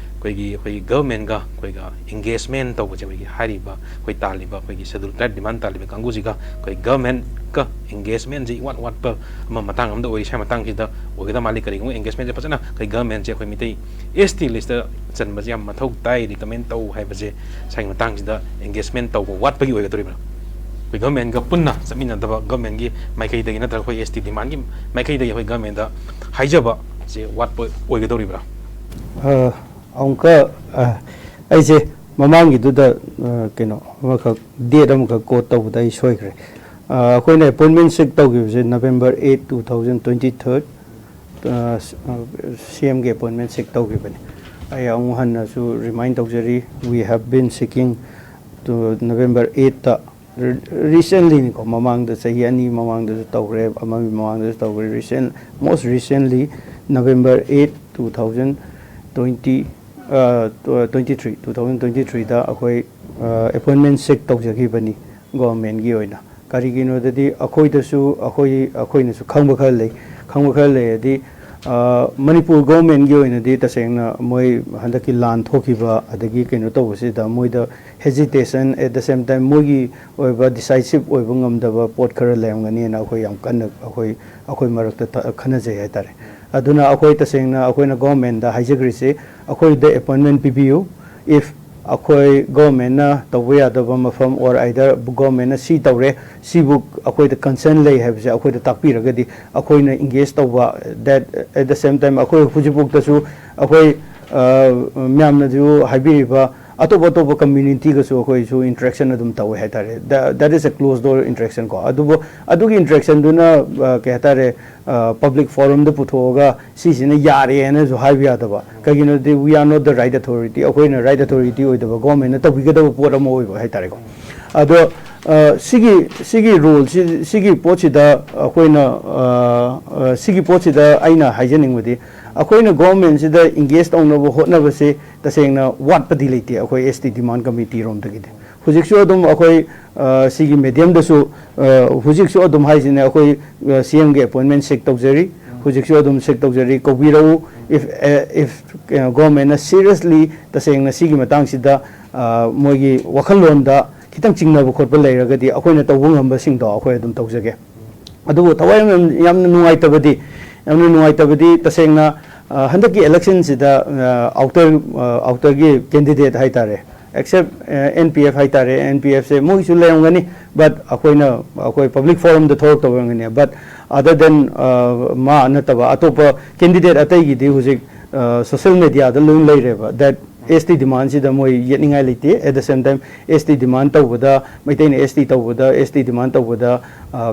ꯑꯩꯈꯣꯏꯒꯤ, ꯑꯩꯈꯣꯏꯒꯤ ꯒꯚꯔꯟꯃꯦꯟꯒ ꯑꯩꯈꯣꯏꯒ ꯑꯦꯡꯒꯦꯖꯃꯦꯟ ꯇꯧꯕꯁꯦ, ꯑꯩꯈꯣꯏꯒꯤ ꯍꯥꯏꯔꯤꯕ ꯑꯩꯈꯣꯏ ꯇꯥꯜꯂꯤꯕ ꯑꯩꯈꯣꯏꯒꯤ ꯁꯦꯗꯨꯜ ꯇ꯭ꯔꯥꯏꯕ ꯗꯤꯃꯥꯟ ꯇꯥꯜꯂꯤꯕ ꯀꯥꯡꯕꯨꯁꯤꯒ ꯑꯩꯈꯣꯏ ꯒꯚꯔꯟꯃꯦꯟꯀ ꯑꯦꯡꯒꯦꯖꯃꯦꯟꯁꯦ ꯏꯋꯥꯠ ꯋꯥꯠꯄ ꯑꯃ ꯃꯇꯥꯡ ꯑꯃꯗ ꯑꯣꯏꯔꯤ꯫ ꯁ꯭ꯋꯥꯏ ꯃꯇꯥꯡꯁꯤꯗ ꯑꯣꯏꯒꯗꯕ ꯃꯥꯜꯂꯤ꯫ ꯀꯔꯤꯒꯨꯝꯕ ꯑꯦꯡꯒꯦꯖꯃꯦꯟꯁꯦ ꯐꯖꯅ ꯑꯩꯈꯣꯏ ꯒꯚꯔꯟꯃꯦꯟꯁꯦ ꯑꯩꯈꯣꯏ ꯃꯤꯇꯩ S T ꯂꯤꯁꯇ ꯆꯟꯕꯁꯦ ꯌꯥꯝ ꯃꯊꯧ ꯇꯥꯏ, ꯔꯤꯀꯃꯦꯟ ꯇꯧ ꯍꯥꯏꯕꯁꯦ ꯁ꯭ꯋꯥꯏꯒꯤ ꯃꯇꯥꯡꯁꯤꯗ ꯑꯦꯡꯒꯦꯖꯃꯦꯟ ꯇꯧꯕ ꯋꯥꯠꯄꯒꯤ ꯑꯣꯏꯒꯗꯧꯔꯤꯕ꯭ꯔꯥ? ꯑꯩꯈꯣꯏ ꯒꯚꯔꯟꯃꯦꯟꯒ ꯄꯨꯟꯅ ꯆꯠꯃꯤꯟꯅꯗꯕ ꯒꯚꯔꯟꯃꯦꯟꯒꯤ ꯃꯥꯏꯀꯩꯗꯒꯤ ꯅꯠꯇ꯭ꯔꯒ ꯑꯩꯈꯣꯏ S T ꯗꯤꯃꯥꯟꯒꯤ ꯃꯥꯏꯀꯩꯗꯒꯤ ꯑꯩꯈꯣꯏ ꯒꯚꯔꯟꯃꯦꯟꯗ ꯍꯥꯏꯖꯕꯁꯦ ꯋꯥꯠꯄ ꯑꯣꯏꯒꯗꯧꯔꯤꯕ꯭ꯔꯥ? ꯑ, ꯑꯃꯨꯛꯀ, ꯑ, ꯑꯩꯁꯦ ꯃꯃꯥꯡꯒꯤꯗꯨꯗ, ꯑ, ꯀꯩꯅꯣ ꯑꯃꯈꯛ, ꯗꯦꯠ ꯑꯃꯈꯛ ꯀꯣꯠ ꯇꯧꯕꯗ ꯑꯩ ꯁꯣꯏꯈ꯭ꯔꯦ꯫ ꯑ, ꯑꯩꯈꯣꯏꯅ ꯑꯦꯄꯣꯏꯟꯃꯦꯟ ꯁꯤꯛ ꯇꯧꯈꯤꯕꯁꯦ November eight, two thousand twenty-third, ꯑ, ꯁ-, ꯑ, C M ꯒꯤ ꯑꯦꯄꯣꯏꯟꯃꯦꯟ ꯁꯤꯛ ꯇꯧꯈꯤꯕꯅꯤ꯫ ꯑꯩ ꯑꯃꯨꯛ ꯍꯟꯅꯁꯨ ꯔꯤꯃꯥꯏꯟ ꯇꯧꯖꯔꯤ, we have been seeking to November eightꯇ Recently ꯅꯤꯀꯣ, ꯃꯃꯥꯡꯗ ꯆꯍꯤ ꯑꯅꯤ ꯃꯃꯥꯡꯗꯁꯨ ꯇꯧꯈ꯭ꯔꯦ, ꯑꯃꯒꯤ ꯃꯃꯥꯡꯗꯁꯨ ꯇꯧꯈ꯭ꯔꯦ, recent, most recently November eight, two thousand twenty, twenty three, two thousand twenty threeꯗ ꯑꯩꯈꯣꯏ ꯑꯦꯄꯣꯏꯟꯃꯦꯟ ꯁꯤꯛ ꯇꯧꯖꯈꯤꯕꯅꯤ ꯒꯣꯚꯔꯟꯃꯦꯟꯒꯤ ꯑꯣꯏꯅ꯫ ꯀꯔꯤꯒꯤꯅꯣꯗꯗꯤ ꯑꯩꯈꯣꯏꯗꯁꯨ, ꯑꯩꯈꯣꯏ ꯑꯩꯈꯣꯏꯅꯁꯨ ꯈꯪꯕ ꯈꯔ ꯂꯩ꯫ ꯈꯪꯕ ꯈꯔ ꯂꯩꯔꯗꯤ, ꯃꯅꯤꯄꯨꯔ ꯒꯣꯚꯔꯟꯃꯦꯟꯒꯤ ꯑꯣꯏꯅꯗꯤ ꯇꯁꯦꯡꯅ ꯃꯣꯏ ꯍꯟꯗꯛꯀꯤ ꯂꯥꯟ ꯊꯣꯛꯈꯤꯕ ꯑꯗꯒꯤ ꯀꯩꯅꯣ ꯇꯧꯕꯁꯤꯗ ꯃꯣꯏꯗ hesitation, at the same time ꯃꯣꯏꯒꯤ ꯑꯣꯏꯕ ꯗꯤꯁꯥꯏꯁꯤꯞ ꯑꯣꯏꯕ ꯉꯝꯗꯕ ꯄꯣꯠ ꯈꯔ ꯂꯩꯔꯝꯒꯅꯤꯅ ꯑꯩꯈꯣꯏ ꯌꯥꯝ ꯀꯟꯅ ꯑꯩꯈꯣꯏ ꯑꯩꯈꯣꯏ ꯃꯔꯛꯇ ꯈꯟꯅꯖꯩ ꯍꯥꯏꯇꯥꯔꯦ꯫ ꯑꯗꯨꯅ ꯑꯩꯈꯣꯏ ꯇꯁꯦꯡꯅ ꯑꯩꯈꯣꯏꯅ ꯒꯣꯚꯔꯟꯃꯦꯟꯗ ꯍꯥꯏꯖꯈ꯭ꯔꯤꯁꯤ, ꯑꯩꯈꯣꯏꯗ ꯑꯦꯄꯣꯏꯟꯃꯦꯟ ꯄꯤꯕꯤꯌꯨ꯫ If ꯑꯩꯈꯣꯏ ꯒꯣꯚꯔꯟꯃꯦꯟꯅ ꯇꯧꯕ ꯌꯥꯗꯕ ꯃꯐꯝ, or either ꯒꯣꯚꯔꯟꯃꯦꯟꯅ ꯁꯤ ꯇꯧꯔꯦ, ꯁꯤꯕꯨ ꯑꯩꯈꯣꯏꯗ ꯀꯟꯁꯔꯟ ꯂꯩ ꯍꯥꯏꯕꯁꯦ ꯑꯩꯈꯣꯏꯗ ꯇꯥꯛꯄꯤꯔꯒꯗꯤ ꯑꯩꯈꯣꯏꯅ ꯏꯪꯒꯦꯖ ꯇꯧꯕ, that at the same time ꯑꯩꯈꯣꯏ ꯍꯧꯖꯤꯛꯐꯥꯎꯗꯁꯨ ꯑꯩꯈꯣꯏ ꯃꯌꯥꯝꯅꯁꯨ ꯍꯥꯏꯕꯤꯔꯤꯕ ꯑꯇꯣꯞ ꯑꯇꯣꯞꯄ ꯀꯝꯃ꯭ꯌꯨꯅꯤꯇꯤꯒꯁꯨ ꯑꯩꯈꯣꯏꯁꯨ ꯏꯟꯇꯔꯦꯛꯁꯟ ꯑꯗꯨꯝ ꯇꯧꯋꯦ ꯍꯥꯏꯇꯥꯔꯦ꯫ That is a closed door interaction ꯀꯣ꯫ ꯑꯗꯨꯕꯨ ꯑꯗꯨꯒꯤ ꯏꯟꯇꯔꯦꯛꯁꯟꯗꯨꯅ ꯀꯩ ꯍꯥꯏꯇꯥꯔꯦ, ꯄꯕ꯭ꯂꯤꯛ ꯐꯣꯔꯝꯗ ꯄꯨꯊꯣꯛꯑꯒ ꯁꯤꯁꯤꯅ ꯌꯥꯔꯦ ꯍꯥꯏꯅꯁꯨ ꯍꯥꯏꯕ ꯌꯥꯗꯕ꯫ ꯀꯩꯒꯤꯅꯣꯗꯤ we are not the right authority, ꯑꯩꯈꯣꯏꯅ ꯔꯥꯏꯠ ꯑꯣꯊꯣꯔꯤꯇꯤ ꯑꯣꯏꯗꯕ, ꯒꯣꯚꯔꯟꯃꯦꯟꯅ ꯇꯧꯕꯤꯒꯗꯕ ꯄꯣꯠ ꯑꯃ ꯑꯣꯏꯕ ꯍꯥꯏꯇꯥꯔꯦꯀꯣ꯫ ꯑꯗꯣ ꯁꯤꯒꯤ ꯁꯤꯒꯤ ꯔꯣꯜꯁꯤ, ꯁꯤꯒꯤ ꯄꯣꯠꯁꯤꯗ ꯑꯩꯈꯣꯏꯅ ꯁꯤꯒꯤ ꯄꯣꯠꯁꯤꯗ ꯑꯩꯅ ꯍꯥꯏꯖꯅꯤꯡꯕꯗꯤ, ꯑꯩꯈꯣꯏꯅ ꯒꯣꯚꯔꯟꯃꯦꯟꯁꯤꯗ ꯏꯪꯒꯦꯖ ꯇꯧꯅꯕ ꯍꯣꯠꯅꯕꯁꯦ ꯇꯁꯦꯡꯅ ꯋꯥꯠꯄꯗꯤ ꯂꯩꯇꯦ ꯑꯩꯈꯣꯏ ꯑꯦꯁ ꯇꯤ ꯗꯤꯃꯥꯟ ꯀꯃꯤꯇꯤ ꯔꯣꯝꯗꯒꯤꯗꯤ꯫ ꯍꯧꯖꯤꯛꯁꯨ ꯑꯗꯨꯝ ꯑꯩꯈꯣꯏ ꯁꯤꯒꯤ ꯃꯦꯗꯤꯌꯝꯗꯁꯨ ꯍꯧꯖꯤꯛꯁꯨ ꯑꯗꯨꯝ ꯍꯥꯏꯁꯤꯅꯦ, ꯑꯩꯈꯣꯏ ꯁꯤ ꯑꯦꯝꯒꯤ ꯑꯦꯄꯣꯏꯟꯃꯦꯟ ꯁꯤꯛ ꯇꯧꯖꯔꯤ꯫ ꯍꯧꯖꯤꯛꯁꯨ ꯑꯗꯨꯝ ꯁꯤꯛ ꯇꯧꯖꯔꯤ, ꯀꯧꯕꯤꯔꯛꯎ꯫ If if ꯒꯣꯚꯔꯟꯃꯦꯟꯅ ꯁꯤꯔꯤꯌꯁꯂꯤ ꯇꯁꯦꯡꯅ ꯁꯤꯒꯤ ꯃꯇꯥꯡꯁꯤꯗ ꯃꯣꯏꯒꯤ ꯋꯥꯈꯜꯂꯣꯟꯗ ꯈꯤꯇꯪ ꯆꯤꯡꯅꯕ ꯈꯣꯠꯄ ꯂꯩꯔꯒꯗꯤ ꯑꯩꯈꯣꯏꯅ ꯇꯧꯕ ꯉꯝꯕꯁꯤꯡꯗꯣ ꯑꯩꯈꯣꯏ ꯑꯗꯨꯝ ꯇꯧꯖꯒꯦ꯫ ꯑꯗꯨꯕꯨ ꯊꯋꯥꯏ ꯌꯥꯝ, ꯌꯥꯝꯅ ꯅꯨꯡꯉꯥꯏꯇꯕꯗꯤ, ꯌꯥꯝꯅ ꯅꯨꯡꯉꯥꯏꯇꯕꯗꯤ ꯇꯁꯦꯡꯅ ꯍꯟꯗꯛꯀꯤ ꯏꯂꯦꯛꯁꯟꯁꯤꯗ ꯑꯥꯎꯇꯔ ꯑꯥꯎꯇꯔꯒꯤ ꯀꯦꯟꯗꯤꯗꯦꯠ ꯍꯥꯏꯇꯥꯔꯦ, ꯑꯦꯛꯁꯦꯞ ꯑꯦꯟ ꯄꯤ ꯑꯦꯐ ꯍꯥꯏꯇꯥꯔꯦ, ꯑꯦꯟ ꯄꯤ ꯑꯦꯐꯁꯦ ꯃꯣꯏꯒꯤꯁꯨ ꯂꯩꯔꯝꯒꯅꯤ, ꯕꯠ ꯑꯩꯈꯣꯏꯅ ꯑꯩꯈꯣꯏ ꯄꯕ꯭ꯂꯤꯛ ꯐꯣꯔꯝꯗ ꯊꯣꯛꯂꯛꯇꯕ ꯑꯣꯏꯔꯝꯒꯅꯤ꯫ ꯕꯠ ꯑꯗꯔ ꯗꯦꯟ ꯃꯥ ꯅꯠꯇꯕ ꯑꯇꯣꯞꯄ ꯀꯦꯟꯗꯤꯗꯦꯠ ꯑꯇꯩꯒꯤꯗꯤ ꯍꯧꯖꯤꯛ ꯁꯣꯁꯤꯌꯦꯜ ꯃꯦꯗꯤꯌꯥꯗ ꯂꯣꯏ ꯂꯩꯔꯦꯕ꯫ That ꯑꯦꯁ ꯇꯤ ꯗꯤꯃꯥꯟꯁꯤꯗ ꯃꯣꯏ ꯌꯦꯠꯅꯤꯡꯉꯥꯏ ꯂꯩꯇꯦ꯫ At the same time S T demand ꯇꯧꯕꯗ, ꯃꯩꯇꯩꯅ ꯑꯦꯁ ꯇꯤ ꯇꯧꯕꯗ, ꯑꯦꯁ ꯇꯤ ꯗꯤꯃꯥꯟ ꯇꯧꯕꯗ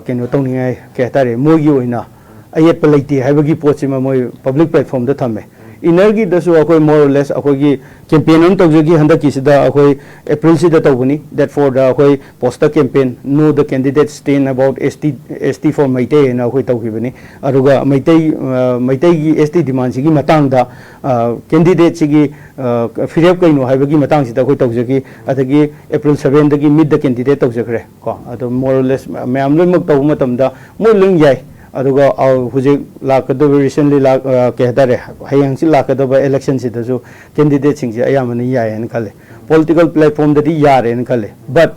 ꯀꯩꯅꯣ ꯇꯧꯅꯤꯡꯉꯥꯏ, ꯀꯩ ꯍꯥꯏꯇꯥꯔꯦ, ꯃꯣꯏꯒꯤ ꯑꯣꯏꯅ ꯑꯌꯦꯠꯄ ꯂꯩꯇꯦ ꯍꯥꯏꯕꯒꯤ ꯄꯣꯠꯁꯤꯃ ꯃꯣꯏ ꯄꯕ꯭ꯂꯤꯛ ꯄ꯭ꯂꯦꯠꯐꯣꯝꯗ ꯊꯝꯃꯦ꯫ ꯏꯟꯅꯔꯒꯤꯗꯁꯨ ꯑꯩꯈꯣꯏ more or less ꯑꯩꯈꯣꯏꯒꯤ ꯀꯦꯝꯄꯦꯟ ꯑꯃ ꯇꯧꯖꯈꯤ ꯍꯟꯗꯛꯀꯤꯁꯤꯗ, ꯑꯩꯈꯣꯏ ꯑꯦꯄ꯭ꯔꯤꯜꯁꯤꯗ ꯇꯧꯕꯅꯤ, date fourꯗ ꯑꯩꯈꯣꯏ poster campaign, "No the candidate stain about S T, S T for Meitei" ꯍꯥꯏꯅ ꯑꯩꯈꯣꯏ ꯇꯧꯈꯤꯕꯅꯤ꯫ ꯑꯗꯨꯒ ꯃꯩꯇꯩ, ꯑ, ꯃꯩꯇꯩꯒꯤ S T demandꯁꯤꯒꯤ ꯃꯇꯥꯡꯗ, ꯑ, candidateꯁꯤꯒꯤ, ꯑ, ꯐꯤꯔꯦꯞ ꯀꯩꯅꯣ ꯍꯥꯏꯕꯒꯤ ꯃꯇꯥꯡꯁꯤꯗ ꯑꯩꯈꯣꯏ ꯇꯧꯖꯈꯤ꯫ ꯑꯗꯒꯤ ꯑꯦꯄ꯭ꯔꯤꯜ sevenꯗꯒꯤ "Meet the candidate" ꯇꯧꯖꯈ꯭ꯔꯦ ꯀꯣ꯫ ꯑꯗꯣ more or less ꯃꯌꯥꯝ ꯂꯣꯏꯅꯃꯛ ꯇꯧꯕ ꯃꯇꯝꯗ ꯃꯣꯏ ꯂꯣꯏ ꯌꯥꯏ꯫ ꯑꯗꯨꯒ, ꯑ, ꯍꯧꯖꯤꯛ ꯂꯥꯛꯀꯗꯕ, recently ꯂꯥꯛ-, ꯑ, ꯀꯩ ꯍꯥꯏꯇꯥꯔꯦ, ꯍꯌꯦꯡ ꯍꯪꯆꯤꯠ ꯂꯥꯛꯀꯗꯕ electionꯁꯤꯗꯁꯨ candidateꯁꯤꯡꯁꯦ ꯑꯌꯥꯝꯕꯅ ꯌꯥꯏꯌꯦꯅ ꯈꯜꯂꯦ꯫ Political platformꯗꯗꯤ ꯌꯥꯔꯦꯅ ꯈꯜꯂꯦ꯫ But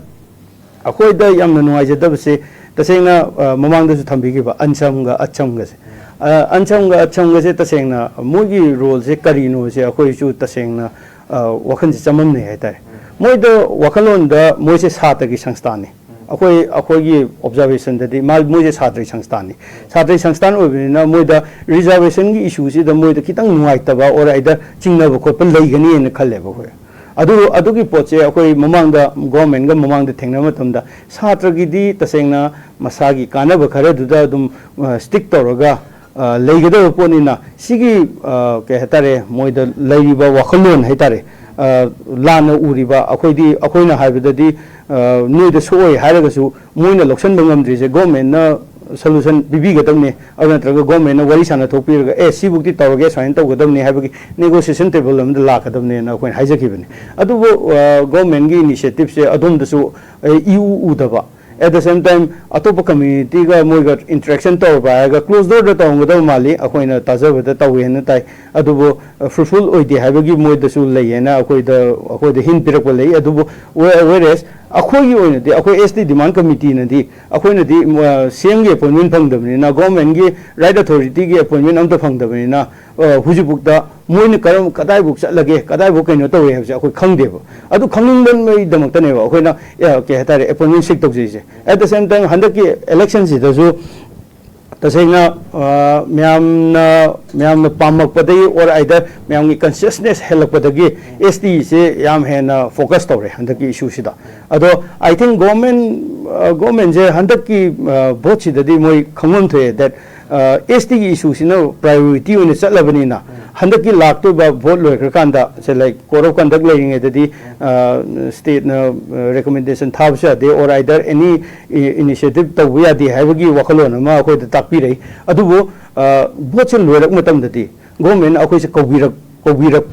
ꯑꯩꯈꯣꯏꯗ ꯌꯥꯝꯅ ꯅꯨꯡꯉꯥꯏꯖꯗꯕꯁꯦ, ꯇꯁꯦꯡꯅ, ꯑ, ꯃꯃꯥꯡꯗꯁꯨ ꯊꯝꯕꯤꯈꯤꯕ ꯑꯟꯁꯝꯒ ꯑꯠꯁꯝꯒꯁꯦ, ꯑ, ꯑꯟꯁꯝꯒ ꯑꯠꯁꯝꯒꯁꯦ ꯇꯁꯦꯡꯅ ꯃꯣꯏꯒꯤ roleꯁꯦ ꯀꯔꯤꯅꯣꯁꯦ ꯑꯩꯈꯣꯏꯁꯨ ꯇꯁꯦꯡꯅ, ꯑ, ꯋꯥꯈꯜꯁꯦ ꯆꯃꯝꯅꯩ ꯍꯥꯏꯇꯥꯔꯦ꯫ ꯃꯣꯏꯗ ꯋꯥꯈꯜꯂꯣꯟꯗ ꯃꯣꯏꯁꯦ ꯁꯥꯇ꯭ꯔꯒꯤ ꯁꯪꯁꯊꯥꯟꯅꯤ꯫ ꯑꯩꯈꯣꯏ, ꯑꯩꯈꯣꯏꯒꯤ observationꯗꯗꯤ ꯃꯥ, ꯃꯣꯏꯁꯦ ꯁꯥꯇ꯭ꯔꯒꯤ ꯁꯪꯁꯊꯥꯟꯅꯤ꯫ ꯁꯥꯇ꯭ꯔꯒꯤ ꯁꯪꯁꯊꯥꯟ ꯑꯣꯏꯕꯅꯤꯅ ꯃꯣꯏꯗ reservationꯒꯤ issueꯁꯤꯗ ꯃꯣꯏꯗ ꯈꯤꯇꯪ ꯅꯨꯡꯉꯥꯏꯇꯕ or either ꯆꯤꯡꯅꯕ ꯈꯣꯠꯄ ꯂꯩꯒꯅꯤꯅ ꯈꯜꯂꯦꯕ ꯑꯩꯈꯣꯏ꯫ ꯑꯗꯨ, ꯑꯗꯨꯒꯤ ꯄꯣꯠꯁꯦ ꯑꯩꯈꯣꯏ ꯃꯃꯥꯡꯗ, governmentꯒ ꯃꯃꯥꯡꯗ ꯊꯦꯡꯅꯕ ꯃꯇꯝꯗ ꯁꯥꯇ꯭ꯔꯒꯤꯗꯤ ꯇꯁꯦꯡꯅ ꯃꯁꯥꯒꯤ ꯀꯥꯟꯅꯕ ꯈꯔꯗꯨꯗ ꯑꯗꯨꯝ, ꯑ, stick ꯇꯧꯔꯒ, ꯑ, ꯂꯩꯒꯗꯕ ꯄꯣꯠꯅꯤꯅ, ꯁꯤꯒꯤ, ꯑ, ꯀꯩ ꯍꯥꯏꯇꯥꯔꯦ, ꯃꯣꯏꯗ ꯂꯩꯔꯤꯕ ꯋꯥꯈꯜꯂꯣꯟ ꯍꯥꯏꯇꯥꯔꯦ, ꯑ, ꯂꯥꯟꯅ ꯎꯔꯤꯕ, ꯑꯩꯈꯣꯏꯗꯤ, ꯑꯩꯈꯣꯏꯅ ꯍꯥꯏꯕꯗꯗꯤ, ꯑ, ꯅꯣꯏꯗ ꯁꯣꯛꯑꯣꯏ ꯍꯥꯏꯔꯒꯁꯨ ꯃꯣꯏꯅ ꯂꯧꯁꯟꯕ ꯉꯝꯗ꯭ꯔꯤꯁꯦ governmentꯅ solution ꯄꯤꯕꯤꯒꯗꯕꯅꯤ, ꯑꯗꯨ ꯅꯠꯇ꯭ꯔꯒ governmentꯅ ꯋꯥꯔꯤ ꯁꯥꯟꯅ ꯊꯣꯛꯄꯤꯔꯒ, "ꯑꯦ, ꯁꯤꯕꯨꯛꯇꯤ ꯇꯧꯔꯒꯦ, ꯁꯨꯃꯥꯏꯅ ꯇꯧꯒꯗꯕꯅꯤ" ꯍꯥꯏꯕꯒꯤ negotiation table ꯑꯃꯗ ꯂꯥꯛꯀꯗꯕꯅꯦꯅ ꯑꯩꯈꯣꯏꯅ ꯍꯥꯏꯖꯈꯤꯕꯅꯤ꯫ ꯑꯗꯨꯕꯨ, ꯑ, governmentꯒꯤ initiativeꯁꯦ ꯑꯗꯣꯝꯗꯁꯨ, ꯑ, ꯏꯎ ꯎꯗꯕ, at the same time ꯑꯇꯣꯞꯄ communityꯒ ꯃꯣꯏꯒ interaction ꯇꯧꯔꯕ ꯍꯥꯏꯔꯒ closed doorꯗ ꯇꯧꯔꯝꯒꯗꯕ ꯃꯥꯜꯂꯤ, ꯑꯩꯈꯣꯏꯅ ꯇꯥꯖꯕꯗ ꯇꯧꯋꯦꯅ ꯇꯥꯏ꯫ ꯑꯗꯨꯕꯨ, ꯑ, fruitful ꯑꯣꯏꯗꯦ ꯍꯥꯏꯕꯒꯤ ꯃꯣꯏꯗꯁꯨ ꯂꯩꯌꯦꯅ ꯑꯩꯈꯣꯏꯗ, ꯑꯩꯈꯣꯏꯗ hint ꯄꯤꯔꯛꯄ ꯂꯩ꯫ ꯑꯗꯨꯕꯨ whe-, whereas ꯑꯩꯈꯣꯏꯒꯤ ꯑꯣꯏꯅꯗꯤ, ꯑꯩꯈꯣꯏ S T demand committeeꯅꯗꯤ, ꯑꯩꯈꯣꯏꯅꯗꯤ, ꯑ, CMꯒꯤ appointment ꯐꯪꯗꯕꯅꯤꯅ, governmentꯒꯤ right authorityꯒꯤ appointment ꯑꯝꯇ ꯐꯪꯗꯕꯅꯤꯅ, ꯑ, ꯍꯧꯖꯤꯛꯐꯥꯎꯗ ꯃꯣꯏꯅ ꯀꯔꯝ, ꯀꯗꯥꯏꯐꯥꯎ ꯆꯠꯂꯒꯦ, ꯀꯗꯥꯏꯐꯥꯎ ꯀꯩꯅꯣ ꯇꯧꯋꯦ ꯍꯥꯏꯕꯁꯦ ꯑꯩꯈꯣꯏ ꯈꯪꯗꯦꯕ꯫ ꯑꯗꯨ ꯈꯪꯅꯤꯡꯕꯒꯤꯗꯃꯛꯇꯅꯦꯕ ꯑꯩꯈꯣꯏꯅ, ꯑ, ꯀꯩ ꯍꯥꯏꯇꯥꯔꯦ, appointment seek ꯇꯧꯖꯩꯁꯦ꯫ At the same time ꯍꯟꯗꯛꯀꯤ electionꯁꯤꯗꯁꯨ ꯇꯁꯦꯡꯅ, ꯑ, ꯃꯌꯥꯝꯅ, ꯃꯌꯥꯝꯅ ꯄꯥꯝꯃꯛꯄꯗꯒꯤ or either ꯃꯌꯥꯝꯒꯤ consciousness ꯍꯦꯜꯂꯛꯄꯗꯒꯤ STꯁꯦ ꯌꯥꯝ ꯍꯦꯟꯅ focus ꯇꯧꯔꯦ ꯍꯟꯗꯛꯀꯤ issueꯁꯤꯗ꯫ ꯑꯗꯣ I think government, ꯑ, governmentꯁꯦ ꯍꯟꯗꯛꯀꯤ, ꯑ, voteꯁꯤꯗꯗꯤ ꯃꯣꯏ ꯈꯪꯐꯝ ꯊꯣꯛꯑꯦ that, ꯑ, STꯒꯤ issueꯁꯤꯅ priority ꯑꯣꯏꯅ ꯆꯠꯂꯕꯅꯤꯅ, ꯍꯟꯗꯛꯀꯤ ꯂꯥꯛꯇꯣꯏꯕ ꯚꯣꯠ ꯂꯣꯏꯈ꯭ꯔꯀꯥꯟꯗ, ꯁꯦ, like, code of conduct ꯂꯩꯔꯤꯉꯩꯗꯗꯤ ꯁ꯭ꯇꯦꯠꯅ ꯔꯤꯀꯃꯦꯟꯗꯦꯁꯟ ꯊꯥꯕꯁꯨ ꯌꯥꯗꯦ, or either any initiative ꯇꯧꯕ ꯌꯥꯗꯦ ꯍꯥꯏꯕꯒꯤ ꯋꯥꯈꯜꯂꯣꯟ ꯑꯃ ꯑꯩꯈꯣꯏꯗ ꯇꯥꯛꯄꯤꯔꯛꯏ꯫ ꯑꯗꯨꯕꯨ ꯚꯣꯠꯁꯦ ꯂꯣꯏꯔꯛ ꯃꯇꯝꯗꯗꯤ ꯒꯣꯔꯃꯦꯟꯅ ꯑꯩꯈꯣꯏꯁꯦ ꯀꯧꯕꯤꯔꯛ ꯀꯧꯕꯤꯔꯛ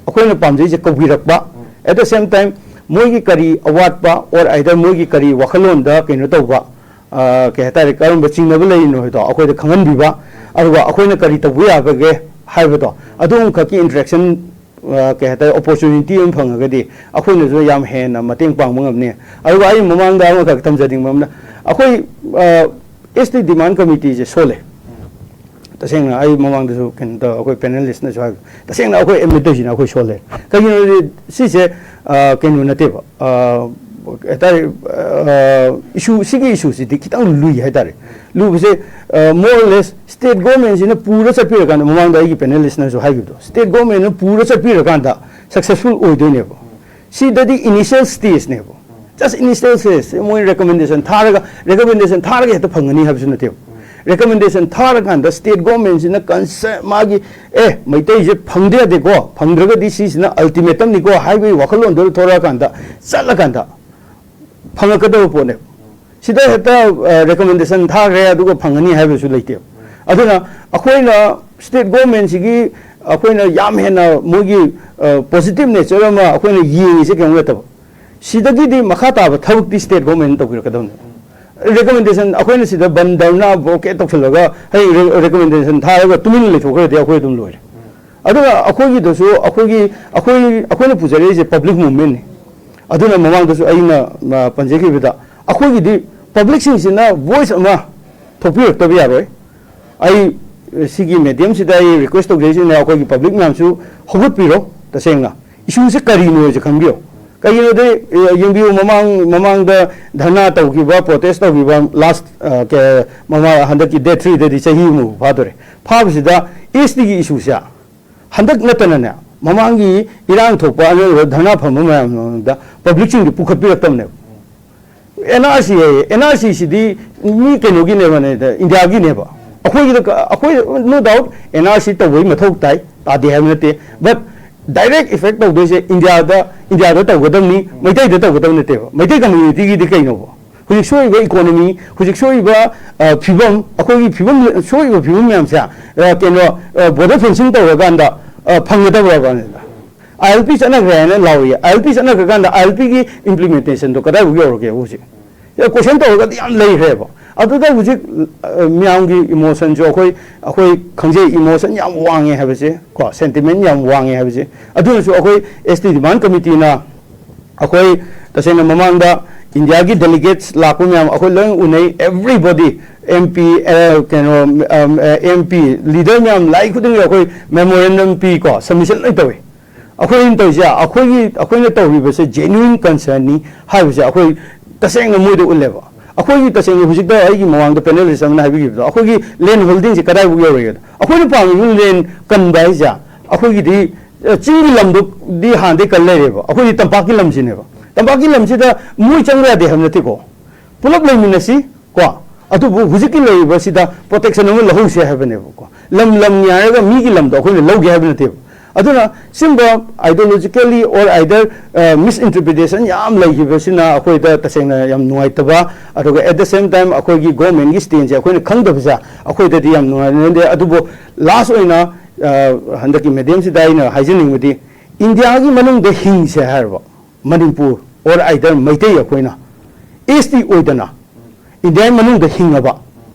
ꯑꯩꯈꯣꯏꯅ ꯄꯥꯝꯖꯩꯁꯦ ꯀꯧꯕꯤꯔꯛꯄ, at the same time ꯃꯣꯏꯒꯤ ꯀꯔꯤ ꯑꯋꯥꯠꯄ, or either ꯃꯣꯏꯒꯤ ꯀꯔꯤ ꯋꯥꯈꯜꯂꯣꯟꯗ ꯀꯩꯅꯣ ꯇꯧꯕ, ꯀꯩ ꯍꯥꯏꯇꯥꯔꯦ, ꯀꯔꯝꯕ ꯆꯤꯡꯅꯕ ꯂꯩꯔꯤꯅꯣ ꯍꯥꯏꯗꯣ ꯑꯩꯈꯣꯏꯗ ꯈꯪꯍꯟꯕꯤꯕ, ꯑꯗꯨꯒ ꯑꯩꯈꯣꯏꯅ ꯀꯔꯤ ꯇꯧꯕ ꯌꯥꯕꯒꯦ ꯍꯥꯏꯕꯗꯣ, ꯑꯗꯨꯒꯨꯝꯕꯈꯛꯀꯤ ꯏꯟꯇꯔꯦꯛꯁꯟ, ꯀꯩ ꯍꯥꯏꯇꯥꯔꯦ, ꯑꯣꯄꯣꯔꯆꯨꯅꯤꯇꯤ ꯑꯃ ꯐꯪꯉꯒꯗꯤ ꯑꯩꯈꯣꯏꯅꯁꯨ ꯌꯥꯝ ꯍꯦꯟꯅ ꯃꯇꯦꯡ ꯄꯥꯡꯕ ꯉꯝꯅꯤ꯫ ꯑꯗꯨꯒ ꯑꯩ ꯃꯃꯥꯡꯗ ꯑꯃꯈꯛ ꯊꯝꯖꯅꯤꯡꯕ ꯑꯃꯅ, ꯑꯩꯈꯣꯏ ꯑꯦꯁ ꯇꯤ ꯗꯤꯃꯥꯟ ꯀꯃꯤꯇꯤꯁꯦ ꯁꯣꯜꯂꯦ꯫ ꯇꯁꯦꯡꯅ ꯑꯩ ꯃꯃꯥꯡꯗꯁꯨ ꯀꯩꯅꯣ ꯇꯧ, ꯑꯩꯈꯣꯏ ꯄꯦꯅꯦꯂꯤꯁꯅꯁꯨ ꯍꯥꯏꯕ, ꯇꯁꯦꯡꯅ ꯑꯩꯈꯣꯏ ꯑꯦꯗꯃꯤꯠ ꯇꯧꯔꯤꯁꯤꯅ ꯑꯩꯈꯣꯏ ꯁꯣꯜꯂꯦ꯫ ꯀꯩꯒꯤꯅꯣꯗꯤ ꯁꯤꯁꯦ ꯀꯩꯅꯣ ꯅꯠꯇꯦꯕ, ꯀꯩ ꯍꯥꯏꯇꯥꯔꯦ, ꯏꯁꯨ, ꯁꯤꯒꯤ ꯏꯁꯨꯁꯤꯗꯤ ꯈꯤꯇꯪ ꯂꯨꯏ ꯍꯥꯏꯇꯥꯔꯦ꯫ ꯂꯨꯕꯁꯦ, more or less state governmentꯁꯤꯅ ꯄꯨꯔ ꯆꯠꯄꯤꯔꯀꯥꯟꯗ, ꯃꯃꯥꯡꯗ ꯑꯩꯒꯤ ꯄꯦꯅꯦꯂꯤꯁꯅꯁꯨ ꯍꯥꯏꯈꯤꯕꯗꯣ, state governmentꯅ ꯄꯨꯔ ꯆꯠꯄꯤꯔꯀꯥꯟꯗ ꯁꯛꯁꯦꯁꯐꯨꯜ ꯑꯣꯏꯗꯣꯏꯅꯦꯕ꯫ ꯁꯤꯗꯗꯤ ꯏꯅꯤꯁꯤꯌꯦꯜ ꯁ꯭ꯇꯦꯖꯅꯦꯕ꯫ Just initial stage, ꯃꯣꯏ ꯔꯤꯀꯃꯦꯟꯗꯦꯁꯟ ꯊꯥꯔꯒ, ꯔꯤꯀꯃꯦꯟꯗꯦꯁꯟ ꯊꯥꯔꯒ ꯍꯦꯛꯇ ꯐꯪꯒꯅꯤ ꯍꯥꯏꯕꯁꯨ ꯅꯠꯇꯦꯕ꯫ ꯔꯤꯀꯃꯦꯟꯗꯦꯁꯟ ꯊꯥꯔꯀꯥꯟꯗ ꯁ꯭ꯇꯦꯠ ꯒꯣꯔꯃꯦꯟꯁꯤꯅ ꯀꯟꯁ-, ꯃꯥꯒꯤ, "ꯑꯦ, ꯃꯩꯇꯩꯁꯦ ꯐꯪꯗ ꯌꯥꯗꯦꯀꯣ, ꯐꯪꯗ꯭ꯔꯒꯗꯤ ꯁꯤꯁꯤꯅ ꯑꯜꯇꯤꯃꯦꯇꯝꯅꯤꯀꯣ" ꯍꯥꯏꯕꯒꯤ ꯋꯥꯈꯜꯂꯣꯟꯗꯨ ꯊꯣꯔꯛꯑꯀꯥꯟꯗ, ꯆꯠꯂꯀꯥꯟꯗ ꯐꯪꯉꯛꯀꯗꯕ ꯄꯣꯠꯅꯦꯕ꯫ ꯁꯤꯗ ꯍꯦꯛꯇ ꯔꯤꯀꯃꯦꯟꯗꯦꯁꯟ ꯊꯥꯈ꯭ꯔꯦ ꯑꯗꯨꯒ ꯐꯪꯒꯅꯤ ꯍꯥꯏꯕꯁꯨ ꯂꯩꯇꯦꯕ꯫ ꯑꯗꯨꯅ ꯑꯩꯈꯣꯏꯅ ꯁ꯭ꯇꯦꯠ ꯒꯣꯔꯃꯦꯟꯁꯤꯒꯤ, ꯑꯩꯈꯣꯏꯅ ꯌꯥꯝ ꯍꯦꯟꯅ ꯃꯣꯏꯒꯤ ꯄꯣꯖꯤꯇꯤꯚ ꯅꯦꯆꯔ ꯑꯃ ꯑꯩꯈꯣꯏꯅ ꯌꯦꯡꯉꯤꯁꯦ ꯀꯩꯅꯣ ꯅꯠꯇꯕ, ꯁꯤꯗꯒꯤꯗꯤ ꯃꯈꯥ ꯇꯥꯕ ꯊꯕꯛꯇꯤ ꯁ꯭ꯇꯦꯠ ꯒꯣꯔꯃꯦꯟꯅ ꯇꯧꯕꯤꯔꯛꯀꯗꯕꯅꯤ꯫ ꯔꯤꯀꯃꯦꯟꯗꯦꯁꯟ ꯑꯩꯈꯣꯏꯅ ꯁꯤꯗ ꯕꯟ ꯙꯔꯅꯥ ꯕ꯭ꯂꯣꯀꯦꯠ ꯇꯧꯁꯤꯜꯂꯒ, ꯍꯌꯦꯡ ꯔꯤꯀꯃꯦꯟꯗꯦꯁꯟ ꯊꯥꯔꯒ ꯇꯨꯃꯤꯟꯅ ꯂꯩꯊꯣꯛꯈ꯭ꯔꯗꯤ ꯑꯩꯈꯣꯏ ꯑꯗꯨꯝ ꯂꯣꯏꯔꯦ꯫ ꯑꯗꯨꯅ ꯑꯩꯈꯣꯏꯒꯤꯗꯁꯨ, ꯑꯩꯈꯣꯏꯒꯤ, ꯑꯩꯈꯣꯏ, ꯑꯩꯈꯣꯏꯅ ꯄꯨꯖꯔꯛꯏꯁꯦ ꯄꯕ꯭ꯂꯤꯛ ꯃꯨꯚꯃꯦꯟꯠꯅꯤ꯫ ꯑꯗꯨꯅ ꯃꯃꯥꯡꯗꯁꯨ ꯑꯩꯅ, ꯑ, ꯄꯟꯖꯈꯤꯕꯗ, ꯑꯩꯈꯣꯏꯒꯤꯗꯤ ꯄꯕ꯭ꯂꯤꯛꯁꯤꯡꯁꯤꯅ ꯚꯣꯏꯁ ꯑꯃ ꯊꯣꯛꯄꯤꯔꯛꯇꯕ ꯌꯥꯔꯣꯏ꯫ ꯑꯩ, ꯑ, ꯁꯤꯒꯤ ꯃꯦꯗꯤꯌꯝꯁꯤꯗ ꯑꯩ ꯔꯤꯀ꯭ꯋꯦꯁ ꯇꯧꯖꯔꯤꯁꯤꯅ, ꯑꯩꯈꯣꯏꯒꯤ ꯄꯕ꯭ꯂꯤꯛ ꯃꯌꯥꯝꯁꯨ ꯍꯧꯒꯠꯄꯤꯔꯣ꯫ ꯇꯁꯦꯡꯅ ꯏꯁꯨꯁꯦ ꯀꯔꯤꯅꯣꯁꯦ ꯈꯪꯕꯤꯌꯣ꯫ ꯀꯩꯒꯤꯅꯣꯗꯤ, ꯑ, ꯌꯦꯡꯕꯤꯌꯨ, ꯃꯃꯥꯡ, ꯃꯃꯥꯡꯗ ꯙꯔꯅꯥ ꯇꯧꯈꯤꯕ, ꯄ꯭ꯔꯣꯇꯦꯁ ꯇꯧꯈꯤꯕ ꯂꯥꯁ, ꯑ, ꯀ-, ꯃꯃꯥ-, ꯍꯟꯗꯛꯀꯤ ꯗꯦꯠ ꯊ꯭ꯔꯤꯗꯗꯤ ꯆꯍꯤ ꯑꯃꯃꯨꯛ ꯐꯥꯗꯣꯔꯦ꯫ ꯐꯥꯕꯁꯤꯗ ꯏꯁꯇꯤꯒꯤ ꯏꯁꯨꯁꯦ ꯍꯟꯗꯛ ꯅꯠꯇꯅꯅꯦ, ꯃꯃꯥꯡꯒꯤ ꯏꯔꯥꯡ ꯊꯣꯛꯄ ꯑꯅꯧꯕ ꯙꯔꯅꯥ ꯐꯝꯕ ꯃꯌꯥꯝ ꯃꯃꯥꯡꯗ ꯄꯕ꯭ꯂꯤꯛꯁꯤꯡꯗꯤ ꯄꯨꯈꯠꯄꯤꯔꯛꯇꯕꯅꯦꯕ꯫ ꯑꯦꯟ ꯑꯥꯔ ꯁꯤ ꯍꯥꯏꯌꯦ, ꯑꯦꯟ ꯑꯥꯔ ꯁꯤꯁꯤꯗꯤ ꯃꯤ ꯀꯩꯅꯣꯒꯤꯅꯦꯕꯅꯦ, ꯏꯟꯗꯤꯌꯥꯒꯤꯅꯦꯕ꯫ ꯑꯩꯈꯣꯏꯒꯤꯗ ꯑꯩꯈꯣꯏ, no doubt, and R C ꯇꯧꯕꯒꯤ ꯃꯊꯧ ꯇꯥꯏ, ꯇꯥꯗꯦ ꯍꯥꯏꯕ ꯅꯠꯇꯦ꯫ But direct effect ꯇꯧꯗꯣꯏꯁꯦ ꯏꯟꯗꯤꯌꯥꯗ, ꯏꯟꯗꯤꯌꯥꯗ ꯇꯧꯒꯗꯕꯅꯤ, ꯃꯩꯇꯩꯗ ꯇꯧꯒꯗꯕ ꯅꯠꯇꯦꯕ, ꯃꯩꯇꯩ ꯀꯝꯃ꯭ꯌꯨꯅꯤꯇꯤꯒꯤꯗꯤ ꯀꯩꯅꯣꯕ? ꯍꯧꯖꯤꯛ ꯁꯣꯛꯏꯕ ꯏꯀꯣꯅꯣꯃꯤ, ꯍꯧꯖꯤꯛ ꯁꯣꯛꯏꯕ ꯐꯤꯕꯝ, ꯑꯩꯈꯣꯏꯒꯤ ꯐꯤꯕꯝ, ꯁꯣꯛꯏꯕ ꯐꯤꯕꯝ ꯃꯌꯥꯝꯁꯦ ꯀꯩꯅꯣ, ꯕꯣꯔꯗꯔ ꯐꯦꯟꯁꯤꯡ ꯇꯧꯔꯀꯥꯟꯗ ꯐꯪꯒꯗꯕ꯭ꯔꯕ? ꯑꯥꯏ ꯑꯦꯜ ꯄꯤ ꯆꯠꯅꯈ꯭ꯔꯦ ꯍꯥꯏꯅ ꯂꯥꯎꯔꯤ꯫ ꯑꯥꯏ ꯑꯦꯜ ꯄꯤ ꯆꯠꯅꯈ꯭ꯔꯀꯥꯟꯗ ꯑꯥꯏ ꯑꯦꯜ ꯄꯤꯒꯤ ꯏꯝꯄ꯭ꯂꯤꯃꯦꯟꯇꯦꯁꯟꯗꯣ ꯀꯗꯥꯏꯐꯥꯎ ꯌꯧꯔꯒꯦ ꯍꯧꯖꯤꯛ? ꯀꯣꯏꯁꯟ ꯇꯧꯔꯒꯗꯤ ꯌꯥꯝ ꯂꯩꯈ꯭ꯔꯦꯕ꯫ ꯑꯗꯨꯗ ꯍꯧꯖꯤꯛ ꯃꯌꯥꯝꯒꯤ ꯏꯃꯣꯁꯟꯁꯨ ꯑꯩꯈꯣꯏ, ꯑꯩꯈꯣꯏ ꯈꯪꯖꯩ, ꯏꯃꯣꯁꯟ ꯌꯥꯝ ꯋꯥꯡꯉꯦ ꯍꯥꯏꯕꯁꯦ, ꯀꯣ, ꯁꯦꯟꯇꯤꯃꯦꯟ ꯌꯥꯝ ꯋꯥꯡꯉꯦ ꯍꯥꯏꯕꯁꯦ꯫ ꯑꯗꯨꯅꯁꯨ ꯑꯩꯈꯣꯏ ꯑꯦꯁ ꯇꯤ ꯗꯤꯃꯥꯟ ꯀꯃꯤꯇꯤꯅ ꯑꯩꯈꯣꯏ ꯇꯁꯦꯡꯅ ꯃꯃꯥꯡꯗ ꯏꯟꯗꯤꯌꯥꯒꯤ ꯗꯦꯂꯤꯒꯦꯠꯁ ꯂꯥꯛꯄ ꯃꯌꯥꯝ ꯑꯩꯈꯣꯏ ꯂꯣꯏ ꯎꯅꯩ꯫ Everybody, ꯑꯦꯝ ꯄꯤ, ꯀꯩꯅꯣ, ꯑꯦꯝ ꯄꯤ, ꯂꯤꯗꯔ ꯃꯌꯥꯝ, ꯂꯥꯏ ꯈꯨꯗꯤꯡꯒꯤ ꯑꯩꯈꯣꯏ ꯃꯦꯃꯣꯔꯦꯟꯗꯝ ꯄꯤ, ꯀꯣ, ꯁꯕꯃꯤꯁꯟ ꯂꯣꯏ ꯇꯧꯋꯤ꯫ ꯑꯩꯈꯣꯏꯅ ꯇꯧꯔꯤꯁꯦ, ꯑꯩꯈꯣꯏꯒꯤ, ꯑꯩꯈꯣꯏꯅ ꯇꯧꯔꯤꯕꯁꯦ ꯖꯦꯅ꯭ꯌꯨꯏꯟ ꯀꯟꯁꯔꯟꯅꯤ ꯍꯥꯏꯕꯁꯦ ꯑꯩꯈꯣꯏ ꯇꯁꯦꯡꯅ ꯃꯣꯏꯗ ꯎꯠꯂꯦꯕ꯫ ꯑꯩꯈꯣꯏꯒꯤ ꯇꯁꯦꯡꯅ ꯍꯧꯖꯤꯛꯇ ꯑꯩꯒꯤ ꯃꯃꯥꯡꯗ ꯄꯦꯅꯦꯂꯤꯁ ꯑꯃꯅ ꯍꯥꯏꯕꯤꯈꯤꯕꯗꯣ, ꯑꯩꯈꯣꯏꯒꯤ ꯂꯦꯟ ꯍꯣꯜꯗꯤꯡꯁꯦ ꯀꯗꯥꯏꯐꯥꯎ ꯌꯧꯔꯒꯦ? ꯑꯩꯈꯣꯏꯅ ꯄꯥꯝꯃꯤꯕ ꯂꯦꯟ ꯀꯟꯕ ꯍꯥꯏꯁꯦ, ꯑꯩꯈꯣꯏꯒꯤꯗꯤ ꯆꯤꯡꯒꯤ ꯂꯝꯗꯨꯗꯤ ꯍꯥꯟꯅꯗꯩ ꯀꯜ ꯂꯩꯔꯦꯕ꯫ ꯑꯩꯈꯣꯏꯗꯤ ꯇꯝꯄꯥꯛꯀꯤ ꯂꯝꯁꯤꯅꯦꯕ꯫ ꯇꯝꯄꯥꯛꯀꯤ ꯂꯝꯁꯤꯗ ꯃꯣꯏ ꯆꯪꯕ ꯌꯥꯗꯦ ꯍꯥꯏꯕ ꯅꯠꯇꯦꯀꯣ, ꯄꯨꯂꯞ ꯂꯩꯃꯤꯟꯅꯁꯤ, ꯀꯣ꯫ ꯑꯗꯨꯕꯨ ꯍꯧꯖꯤꯛꯀꯤ ꯂꯩꯔꯤꯕꯁꯤꯗ ꯄ꯭ꯔꯣꯇꯦꯛꯁꯟ ꯑꯃ ꯂꯧꯍꯧꯁꯦ ꯍꯥꯏꯕꯅꯦꯕꯀꯣ꯫ ꯂꯝ ꯂꯝꯒꯤ ꯍꯥꯏꯔꯒ ꯃꯤꯒꯤ ꯂꯝꯗꯣ ꯑꯩꯈꯣꯏꯅ ꯂꯧꯒꯦ ꯍꯥꯏꯕ ꯅꯠꯇꯦꯕ꯫ ꯑꯗꯨꯅ ꯁꯤꯒꯨꯝꯕ ideologically or either misinterpretation ꯌꯥꯝ ꯂꯩꯈꯤꯕꯁꯤꯅ ꯑꯩꯈꯣꯏꯗ ꯇꯁꯦꯡꯅ ꯌꯥꯝ ꯅꯨꯡꯉꯥꯏꯇꯕ, ꯑꯗꯨꯒ at the same time ꯑꯩꯈꯣꯏꯒꯤ ꯒꯣꯔꯃꯦꯟꯒꯤ ꯁ꯭ꯇꯦꯟꯁꯦ ꯑꯩꯈꯣꯏꯅ ꯈꯪꯗꯕꯁꯦ ꯑꯩꯈꯣꯏꯗꯗꯤ ꯌꯥꯝ ꯅꯨꯡꯉꯥꯏꯅꯗꯦ꯫ ꯑꯗꯨꯕꯨ ꯂꯥꯁ ꯑꯣꯏꯅ ꯍꯟꯗꯛꯀꯤ ꯃꯦꯗꯤꯌꯝꯁꯤꯗ ꯑꯩꯅ ꯍꯥꯏꯖꯅꯤꯡꯕꯗꯤ, ꯏꯟꯗꯤꯌꯥꯒꯤ ꯃꯅꯨꯡꯗ ꯍꯤꯡꯁꯦ ꯍꯥꯏꯔꯕ, ꯃꯅꯤꯄꯨꯔ or either ꯃꯩꯇꯩ ꯑꯩꯈꯣꯏꯅ ꯑꯦꯁ ꯇꯤ ꯑꯣꯏꯗꯅ ꯏꯟꯗꯤꯌꯥꯒꯤ ꯃꯅꯨꯡꯗ ꯍꯤꯡꯉꯕ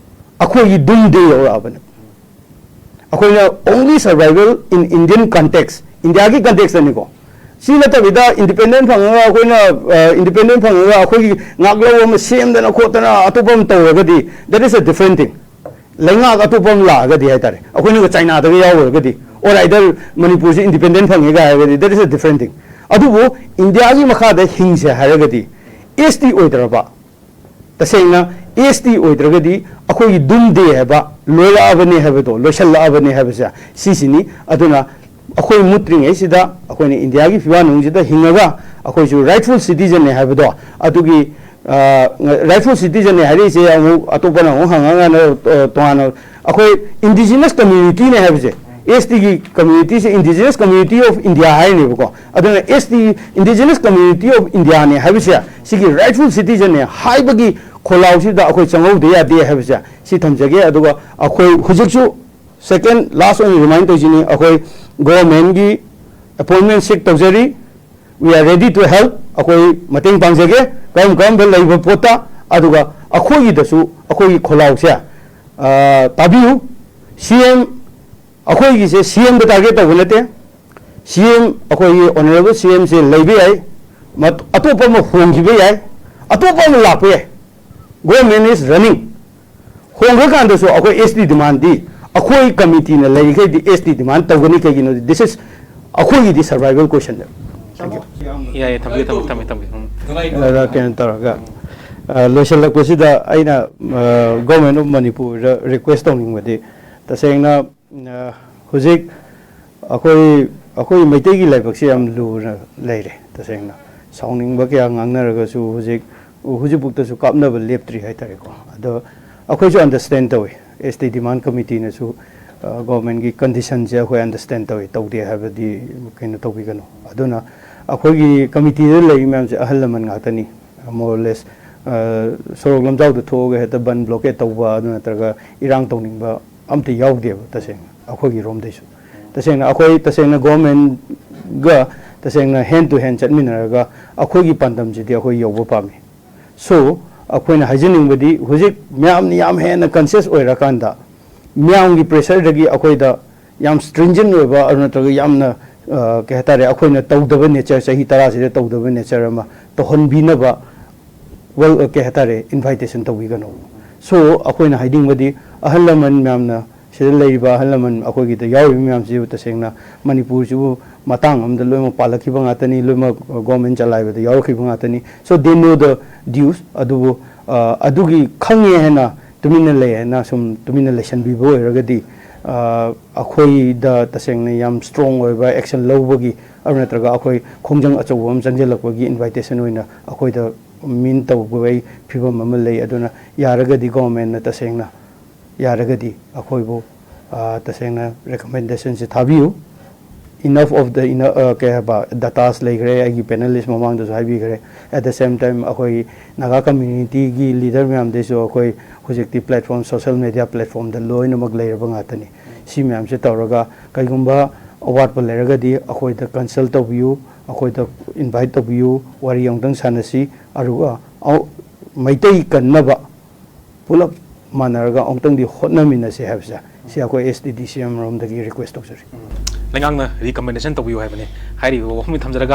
ꯑꯩꯈꯣꯏꯒꯤ ꯗꯨꯝ ꯗꯦ ꯌꯧꯔꯛꯑꯕꯅꯦ꯫ ꯑꯩꯈꯣꯏꯅ only survival in Indian context, ꯏꯟꯗꯤꯌꯥꯒꯤ ꯀꯟꯇꯦꯛꯁꯇꯅꯤꯀꯣ꯫ ꯁꯤ ꯅꯠꯇꯕꯤꯗ ꯏꯟꯗꯤꯄꯦꯟꯗꯦꯟ ꯐꯪꯉꯒ ꯑꯩꯈꯣꯏꯅ, ꯏꯟꯗꯤꯄꯦꯟꯗꯦꯟ ꯐꯪꯉꯒ ꯑꯩꯈꯣꯏꯒꯤ ꯉꯥꯛꯂꯧ ꯑꯃ ꯁꯦꯝꯗꯅ ꯈꯣꯠꯇꯅ ꯑꯇꯣꯞꯄ ꯑꯃ ꯇꯧꯔꯒꯗꯤ, that is a different thing. ꯂꯩꯉꯥꯛ ꯑꯇꯣꯞꯄ ꯑꯃ ꯂꯥꯛꯑꯒꯗꯤ ꯍꯥꯏꯇꯥꯔꯦ, ꯑꯩꯈꯣꯏꯅꯒ ꯆꯥꯏꯅꯥꯗꯒ ꯌꯥꯎꯔꯒꯗꯤ, or either ꯃꯅꯤꯄꯨꯔꯁꯤ ꯏꯟꯗꯤꯄꯦꯟꯗꯦꯟ ꯐꯪꯉꯦꯒ ꯍꯥꯏꯔꯒꯗꯤ, that is a different thing. ꯑꯗꯨꯕꯨ ꯏꯟꯗꯤꯌꯥꯒꯤ ꯃꯈꯥꯗ ꯍꯤꯡꯁꯦ ꯍꯥꯏꯔꯒꯗꯤ, ꯑꯦꯁ ꯇꯤ ꯑꯣꯏꯗ꯭ꯔꯕ, ꯇꯁꯦꯡꯅ ꯑꯦꯁ ꯇꯤ ꯑꯣꯏꯗ꯭ꯔꯒꯗꯤ ꯑꯩꯈꯣꯏꯒꯤ ꯗꯨꯝ ꯗꯦ ꯍꯥꯏꯕ ꯂꯣꯏꯔꯛꯑꯕꯅꯦ ꯍꯥꯏꯕꯗꯣ, ꯂꯣꯏꯁꯜꯂꯛꯑꯕꯅꯦ ꯍꯥꯏꯕꯁꯦ ꯁꯤꯁꯤꯅꯤ꯫ ꯑꯗꯨꯅ ꯑꯩꯈꯣꯏ ꯃꯨꯠꯇ꯭ꯔꯤꯉꯩꯁꯤꯗ ꯑꯩꯈꯣꯏꯅ ꯏꯟꯗꯤꯌꯥꯒꯤ ꯐꯤꯕꯥꯛꯅꯨꯡꯁꯤꯗ ꯍꯤꯡꯉꯒ ꯑꯩꯈꯣꯏꯁꯨ ꯔꯥꯏꯠꯐꯨꯜ ꯁꯤꯇꯤꯖꯟꯅꯦ ꯍꯥꯏꯕꯗꯣ, ꯑꯗꯨꯒꯤ, ꯑ, ꯔꯥꯏꯠꯐꯨꯜ ꯁꯤꯇꯤꯖꯟꯅꯦ ꯍꯥꯏꯔꯛꯏꯁꯦ ꯑꯃꯨꯛ ꯑꯇꯣꯞꯄꯅ ꯑꯃꯨꯛ ꯍꯪꯉꯒꯅ, ꯑ, ꯇꯣꯉꯥꯟꯅ ꯑꯩꯈꯣꯏ ꯏꯟꯗꯤꯖꯤꯅꯁ ꯀꯝꯃ꯭ꯌꯨꯅꯤꯇꯤꯅꯦ ꯍꯥꯏꯕꯁꯦ, ꯑꯦꯁ ꯇꯤꯒꯤ ꯀꯝꯃ꯭ꯌꯨꯅꯤꯇꯤꯁꯦ ꯏꯟꯗꯤꯖꯤꯅꯁ ꯀꯝꯃ꯭ꯌꯨꯅꯤꯇꯤ ꯑꯣꯐ ꯏꯟꯗꯤꯌꯥ ꯍꯥꯏꯔꯤꯅꯦꯕꯀꯣ꯫ ꯑꯗꯨꯅ ꯑꯦꯁ ꯇꯤ, ꯏꯟꯗꯤꯖꯤꯅꯁ ꯀꯝꯃ꯭ꯌꯨꯅꯤꯇꯤ ꯑꯣꯐ ꯏꯟꯗꯤꯌꯥꯅꯦ ꯍꯥꯏꯕꯁꯦ, ꯁꯤꯒꯤ ꯔꯥꯏꯠꯐꯨꯜ ꯁꯤꯇꯤꯖꯟꯅꯦ ꯍꯥꯏꯕꯒꯤ ꯈꯣꯜꯂꯥꯎꯁꯤꯗ ꯑꯩꯈꯣꯏ ꯆꯪꯍꯧꯗ ꯌꯥꯗꯦ ꯍꯥꯏꯕꯁꯦ ꯁꯤ ꯊꯝꯖꯒꯦ꯫ ꯑꯗꯨꯒ ꯑꯩꯈꯣꯏ ꯍꯧꯖꯤꯛꯁꯨ, ꯁꯦꯀꯦꯟ ꯂꯥꯁ ꯑꯣꯏꯅ ꯔꯤꯃꯥꯏꯟ ꯇꯧꯁꯤꯅꯤ, ꯑꯩꯈꯣꯏ ꯒꯣꯚꯔꯟꯃꯦꯟꯒꯤ ꯑꯦꯄꯣꯏꯟꯃꯦꯟ ꯁꯤꯛ ꯇꯧꯖꯔꯤ꯫ We are ready to help. ꯑꯩꯈꯣꯏ ꯃꯇꯦꯡ ꯄꯥꯡꯖꯒꯦ ꯀꯔꯝ ꯀꯔꯝꯕ ꯂꯩꯕ ꯄꯣꯠꯇ꯫ ꯑꯗꯨꯒ ꯑꯩꯈꯣꯏꯒꯤꯗꯁꯨ ꯑꯩꯈꯣꯏꯒꯤ ꯈꯣꯜꯂꯥꯎꯁꯦ, ꯑ, ꯇꯥꯕꯤꯌꯨ꯫ ꯁꯤ ꯑꯦꯝ, ꯑꯩꯈꯣꯏꯒꯤꯁꯦ ꯁꯤ ꯑꯦꯝꯗ ꯇꯥꯔꯒꯦꯠ ꯇꯧꯕ ꯅꯠꯇꯦ꯫ ꯁꯤ ꯑꯦꯝ, ꯑꯩꯈꯣꯏꯒꯤ ꯑꯣꯅꯔꯦꯕꯜ ꯁꯤ ꯑꯦꯝꯁꯦ ꯂꯩꯕ ꯌꯥꯏ, ꯃꯠ-, ꯑꯇꯣꯞꯄ ꯑꯃ ꯍꯣꯡꯈꯤꯕ ꯌꯥꯏ, ꯑꯇꯣꯞꯄ ꯑꯃ ꯂꯥꯛꯄ ꯌꯥꯏ꯫ Government is running. ꯍꯣꯡꯈ꯭ꯔꯀꯥꯟꯗꯁꯨ ꯑꯩꯈꯣꯏ ꯑꯦꯁ ꯇꯤ ꯗꯤꯃꯥꯟꯗꯤ, ꯑꯩꯈꯣꯏ ꯀꯃꯤꯇꯤꯅ ꯂꯩꯔꯤꯈꯩꯗꯤ ꯑꯦꯁ ꯇꯤ ꯗꯤꯃꯥꯟ ꯇꯧꯒꯅꯤ꯫ ꯀꯩꯒꯤꯅꯣꯗꯤ, this is, ꯑꯩꯈꯣꯏꯒꯤꯗꯤ survival question ꯅꯦꯕ꯫ Thank you. ꯌꯥꯏꯌꯦ, ꯊꯝꯕꯤꯌꯨ, ꯊꯝꯕꯤꯌꯨ, ꯊꯝꯕꯤꯌꯨ, ꯊꯝꯕꯤꯌꯨ꯫ ꯎꯝ꯫ ꯑꯗ ꯀꯩꯅꯣ ꯇꯧꯔꯒ, ꯑ, ꯂꯣꯏꯁꯤꯜꯂꯛꯄꯁꯤꯗ ꯑꯩꯅ, ꯑ, Government of ꯃꯅꯤꯄꯨꯔꯗ ꯔꯤꯀ꯭ꯋꯦꯁ ꯇꯧꯅꯤꯡꯕꯗꯤ, ꯇꯁꯦꯡꯅ, ꯑ, ꯍꯧꯖꯤꯛ ꯑꯩꯈꯣꯏ, ꯑꯩꯈꯣꯏ ꯃꯩꯇꯩꯒꯤ ꯂꯥꯏꯕꯛꯁꯦ ꯌꯥꯝ ꯂꯨꯅ ꯂꯩꯔꯦ꯫ ꯇꯁꯦꯡꯅ ꯁꯥꯎꯅꯤꯡꯕ ꯀꯌꯥ ꯉꯥꯡꯅꯔꯒꯁꯨ ꯍꯧꯖꯤꯛ, ꯍꯧꯖꯤꯛꯐꯥꯎꯗꯁꯨ ꯀꯥꯞꯅꯕ ꯂꯦꯞꯇ꯭ꯔꯤ ꯍꯥꯏꯇꯥꯔꯦꯀꯣ꯫ ꯑꯗꯣ ꯑꯩꯈꯣꯏꯁꯨ ꯑꯟꯗꯔꯁ꯭ꯇꯦꯟ ꯇꯧꯏ, ꯑꯦꯁ ꯇꯤ ꯗꯤꯃꯥꯟ ꯀꯃꯤꯇꯤꯅꯁꯨ, ꯑ, ꯒꯣꯚꯔꯟꯃꯦꯟꯒꯤ ꯀꯟꯗꯤꯁꯟꯁꯦ ꯑꯩꯈꯣꯏ ꯑꯟꯗꯔꯁ꯭ꯇꯦꯟ ꯇꯧꯏ, ꯇꯧꯗꯦ ꯍꯥꯏꯕꯗꯤ ꯀꯩꯅꯣ ꯇꯧꯕꯤꯒꯅꯨ꯫ ꯑꯗꯨꯅ ꯑꯩꯈꯣꯏꯒꯤ ꯀꯃꯤꯇꯤꯗ ꯂꯩꯔꯤ ꯃꯌꯥꯝꯁꯦ ꯑꯍꯜ ꯂꯃꯟ ꯉꯥꯛꯇꯅꯤ꯫ More or less, ꯑ, ꯁꯣꯔꯣꯛ ꯂꯝꯖꯥꯎꯗ ꯊꯣꯛꯑꯒ ꯍꯦꯛꯇ ꯕꯟ ꯕ꯭ꯂꯣꯀꯦꯠ ꯇꯧꯕ, ꯑꯗꯨ ꯅꯠꯇ꯭ꯔꯒ ꯏꯔꯥꯡ ꯇꯧꯅꯤꯡꯕ ꯑꯝꯇ ꯌꯥꯎꯗꯦꯕ꯫ ꯇꯁꯦꯡꯅ ꯑꯩꯈꯣꯏꯒꯤ ꯔꯣꯝꯗꯩꯁꯨ, ꯇꯁꯦꯡꯅ ꯑꯩꯈꯣꯏ, ꯇꯁꯦꯡꯅ ꯒꯣꯚꯔꯟꯃꯦꯟꯒ ꯇꯁꯦꯡꯅ ꯍꯦꯟ ꯇꯨ ꯍꯦꯟ ꯆꯠꯃꯤꯟꯅꯔꯒ ꯑꯩꯈꯣꯏꯒꯤ ꯄꯥꯟꯗꯝꯁꯤꯗꯤ ꯑꯩꯈꯣꯏ ꯌꯧꯕ ꯄꯥꯝꯃꯤ꯫ So, ꯑꯩꯈꯣꯏꯅ ꯍꯥꯏꯖꯅꯤꯡꯕꯗꯤ, ꯍꯧꯖꯤꯛ ꯃꯌꯥꯝꯅ ꯌꯥꯝ ꯍꯦꯟꯅ ꯀꯟꯁꯤꯌꯁ ꯑꯣꯏꯔꯀꯥꯟꯗ, ꯃꯌꯥꯝꯒꯤ ꯄ꯭ꯔꯦꯁꯔꯗꯒꯤ ꯑꯩꯈꯣꯏꯗ ꯌꯥꯝ ꯁ꯭ꯇ꯭ꯔꯤꯟꯖꯦꯟ ꯑꯣꯏꯕ, ꯑꯗꯨ ꯅꯠꯇ꯭ꯔꯒ ꯌꯥꯝꯅ, ꯑ, ꯀꯩ ꯍꯥꯏꯇꯥꯔꯦ, ꯑꯩꯈꯣꯏꯅ ꯇꯧꯗꯕ ꯅꯦꯆꯔ, ꯆꯍꯤ ꯇꯔꯥꯁꯤꯗ ꯇꯧꯗꯕ ꯅꯦꯆꯔ ꯑꯃ ꯇꯧꯍꯟꯕꯤꯅꯕ, ꯋꯦꯜ, ꯀꯩ ꯍꯥꯏꯇꯥꯔꯦ, ꯏꯟꯚꯥꯏꯇꯦꯁꯟ ꯇꯧꯕꯤꯒꯅꯨ꯫ So, ꯑꯩꯈꯣꯏꯅ ꯍꯥꯏꯅꯤꯡꯕꯗꯤ, ꯑꯍꯜ ꯂꯃꯟ ꯃꯌꯥꯝꯅ, ꯁꯤꯗ ꯂꯩꯔꯤꯕ ꯑꯍꯜ ꯂꯃꯟ ꯑꯩꯈꯣꯏꯒꯤꯗ ꯌꯥꯎꯔꯤꯕ ꯃꯌꯥꯝꯁꯤꯕꯨ ꯇꯁꯦꯡꯅ ꯃꯅꯤꯄꯨꯔꯁꯤꯕꯨ ꯃꯇꯥꯡ ꯑꯃꯗ ꯂꯣꯏꯅꯃꯛ ꯄꯥꯜꯂꯛꯈꯤꯕ ꯉꯥꯛꯇꯅꯤ, ꯂꯣꯏꯅꯃꯛ ꯒꯣꯚꯔꯟꯃꯦꯟ ꯆꯂꯥꯏꯕꯗ ꯌꯥꯎꯔꯛꯈꯤꯕ ꯉꯥꯛꯇꯅꯤ꯫ So, they know the dues. ꯑꯗꯨꯕꯨ, ꯑ, ꯑꯗꯨꯒꯤ ꯈꯪꯉꯦ ꯍꯥꯏꯅ ꯇꯨꯃꯤꯟꯅ ꯂꯩ ꯍꯥꯏꯅ ꯁꯨꯝ ꯇꯨꯃꯤꯟꯅ ꯂꯩꯁꯟꯕꯤꯕ ꯑꯣꯏꯔꯒꯗꯤ, ꯑ, ꯑꯩꯈꯣꯏꯗ ꯇꯁꯦꯡꯅ ꯌꯥꯝ ꯁ꯭ꯇ꯭ꯔꯣꯡ ꯑꯣꯏꯕ ꯑꯦꯛꯁꯟ ꯂꯧꯕꯒꯤ, ꯑꯗꯨ ꯅꯠꯇ꯭ꯔꯒ ꯑꯩꯈꯣꯏ ꯈꯣꯡꯖꯪ ꯑꯆꯧꯕ ꯑꯃ ꯆꯪꯁꯤꯜꯂꯛꯄꯒꯤ ꯏꯟꯚꯥꯏꯇꯦꯁꯟ ꯑꯣꯏꯅ ꯑꯩꯈꯣꯏꯗ ꯃꯤꯟ ꯇꯧꯕꯒꯤ ꯐꯤꯕꯝ ꯑꯃ ꯂꯩ꯫ ꯑꯗꯨꯅ ꯌꯥꯔꯒꯗꯤ ꯒꯣꯚꯔꯟꯃꯦꯟꯅ ꯇꯁꯦꯡꯅ ꯌꯥꯔꯒꯗꯤ ꯑꯩꯈꯣꯏꯕꯨ, ꯑ, ꯇꯁꯦꯡꯅ recommendation ꯁꯦ ꯊꯥꯕꯤꯌꯨ꯫ Enough of the ꯏꯅ-, ꯑ, ꯀꯩ ꯍꯥꯏꯕ, datas ꯂꯩꯈ꯭ꯔꯦ, ꯑꯩꯒꯤ panelist ꯃꯃꯥꯡꯗꯁꯨ ꯍꯥꯏꯕꯤꯈ꯭ꯔꯦ꯫ At the same time, ꯑꯩꯈꯣꯏ ꯅꯥꯒꯥ community ꯒꯤ leader ꯃꯌꯥꯝꯗꯩꯁꯨ ꯑꯩꯈꯣꯏ ꯍꯧꯖꯤꯛꯇꯤ platform, social media platform ꯗ ꯂꯣꯏꯅꯃꯛ ꯂꯩꯔꯕ ꯉꯥꯛꯇꯅꯤ꯫ ꯁꯤ ꯃꯌꯥꯝꯁꯦ ꯇꯧꯔꯒ ꯀꯩꯒꯨꯝꯕ ꯑꯋꯥꯠꯄ ꯂꯩꯔꯒꯗꯤ ꯑꯩꯈꯣꯏꯗ consult ꯇꯧꯕꯤꯌꯨ, ꯑꯩꯈꯣꯏꯗ invite ꯇꯧꯕꯤꯌꯨ, ꯋꯥꯔꯤ ꯑꯃꯨꯛꯇꯪ ꯁꯥꯟꯅꯁꯤ꯫ ꯑꯗꯨꯒ ꯑ-, ꯃꯩꯇꯩ ꯀꯟꯅꯕ ꯄꯨꯂꯞ ꯃꯥꯟꯅꯔꯒ ꯑꯃꯨꯛꯇꯪꯗꯤ ꯍꯣꯠꯅꯃꯤꯟꯅꯁꯦ ꯍꯥꯏꯕꯁꯦ, ꯁꯤ ꯑꯩꯈꯣꯏ S T D C M ꯔꯣꯝꯗꯒꯤ request ꯇꯧꯖꯔꯤ꯫ ꯂꯩꯉꯥꯛꯅ recommendation ꯇꯧꯕꯤꯌꯨ ꯍꯥꯏꯕꯅꯤ꯫ ꯍꯥꯏꯔꯤꯕ ꯋꯥꯐꯝꯁꯤ ꯊꯝꯖꯔꯒ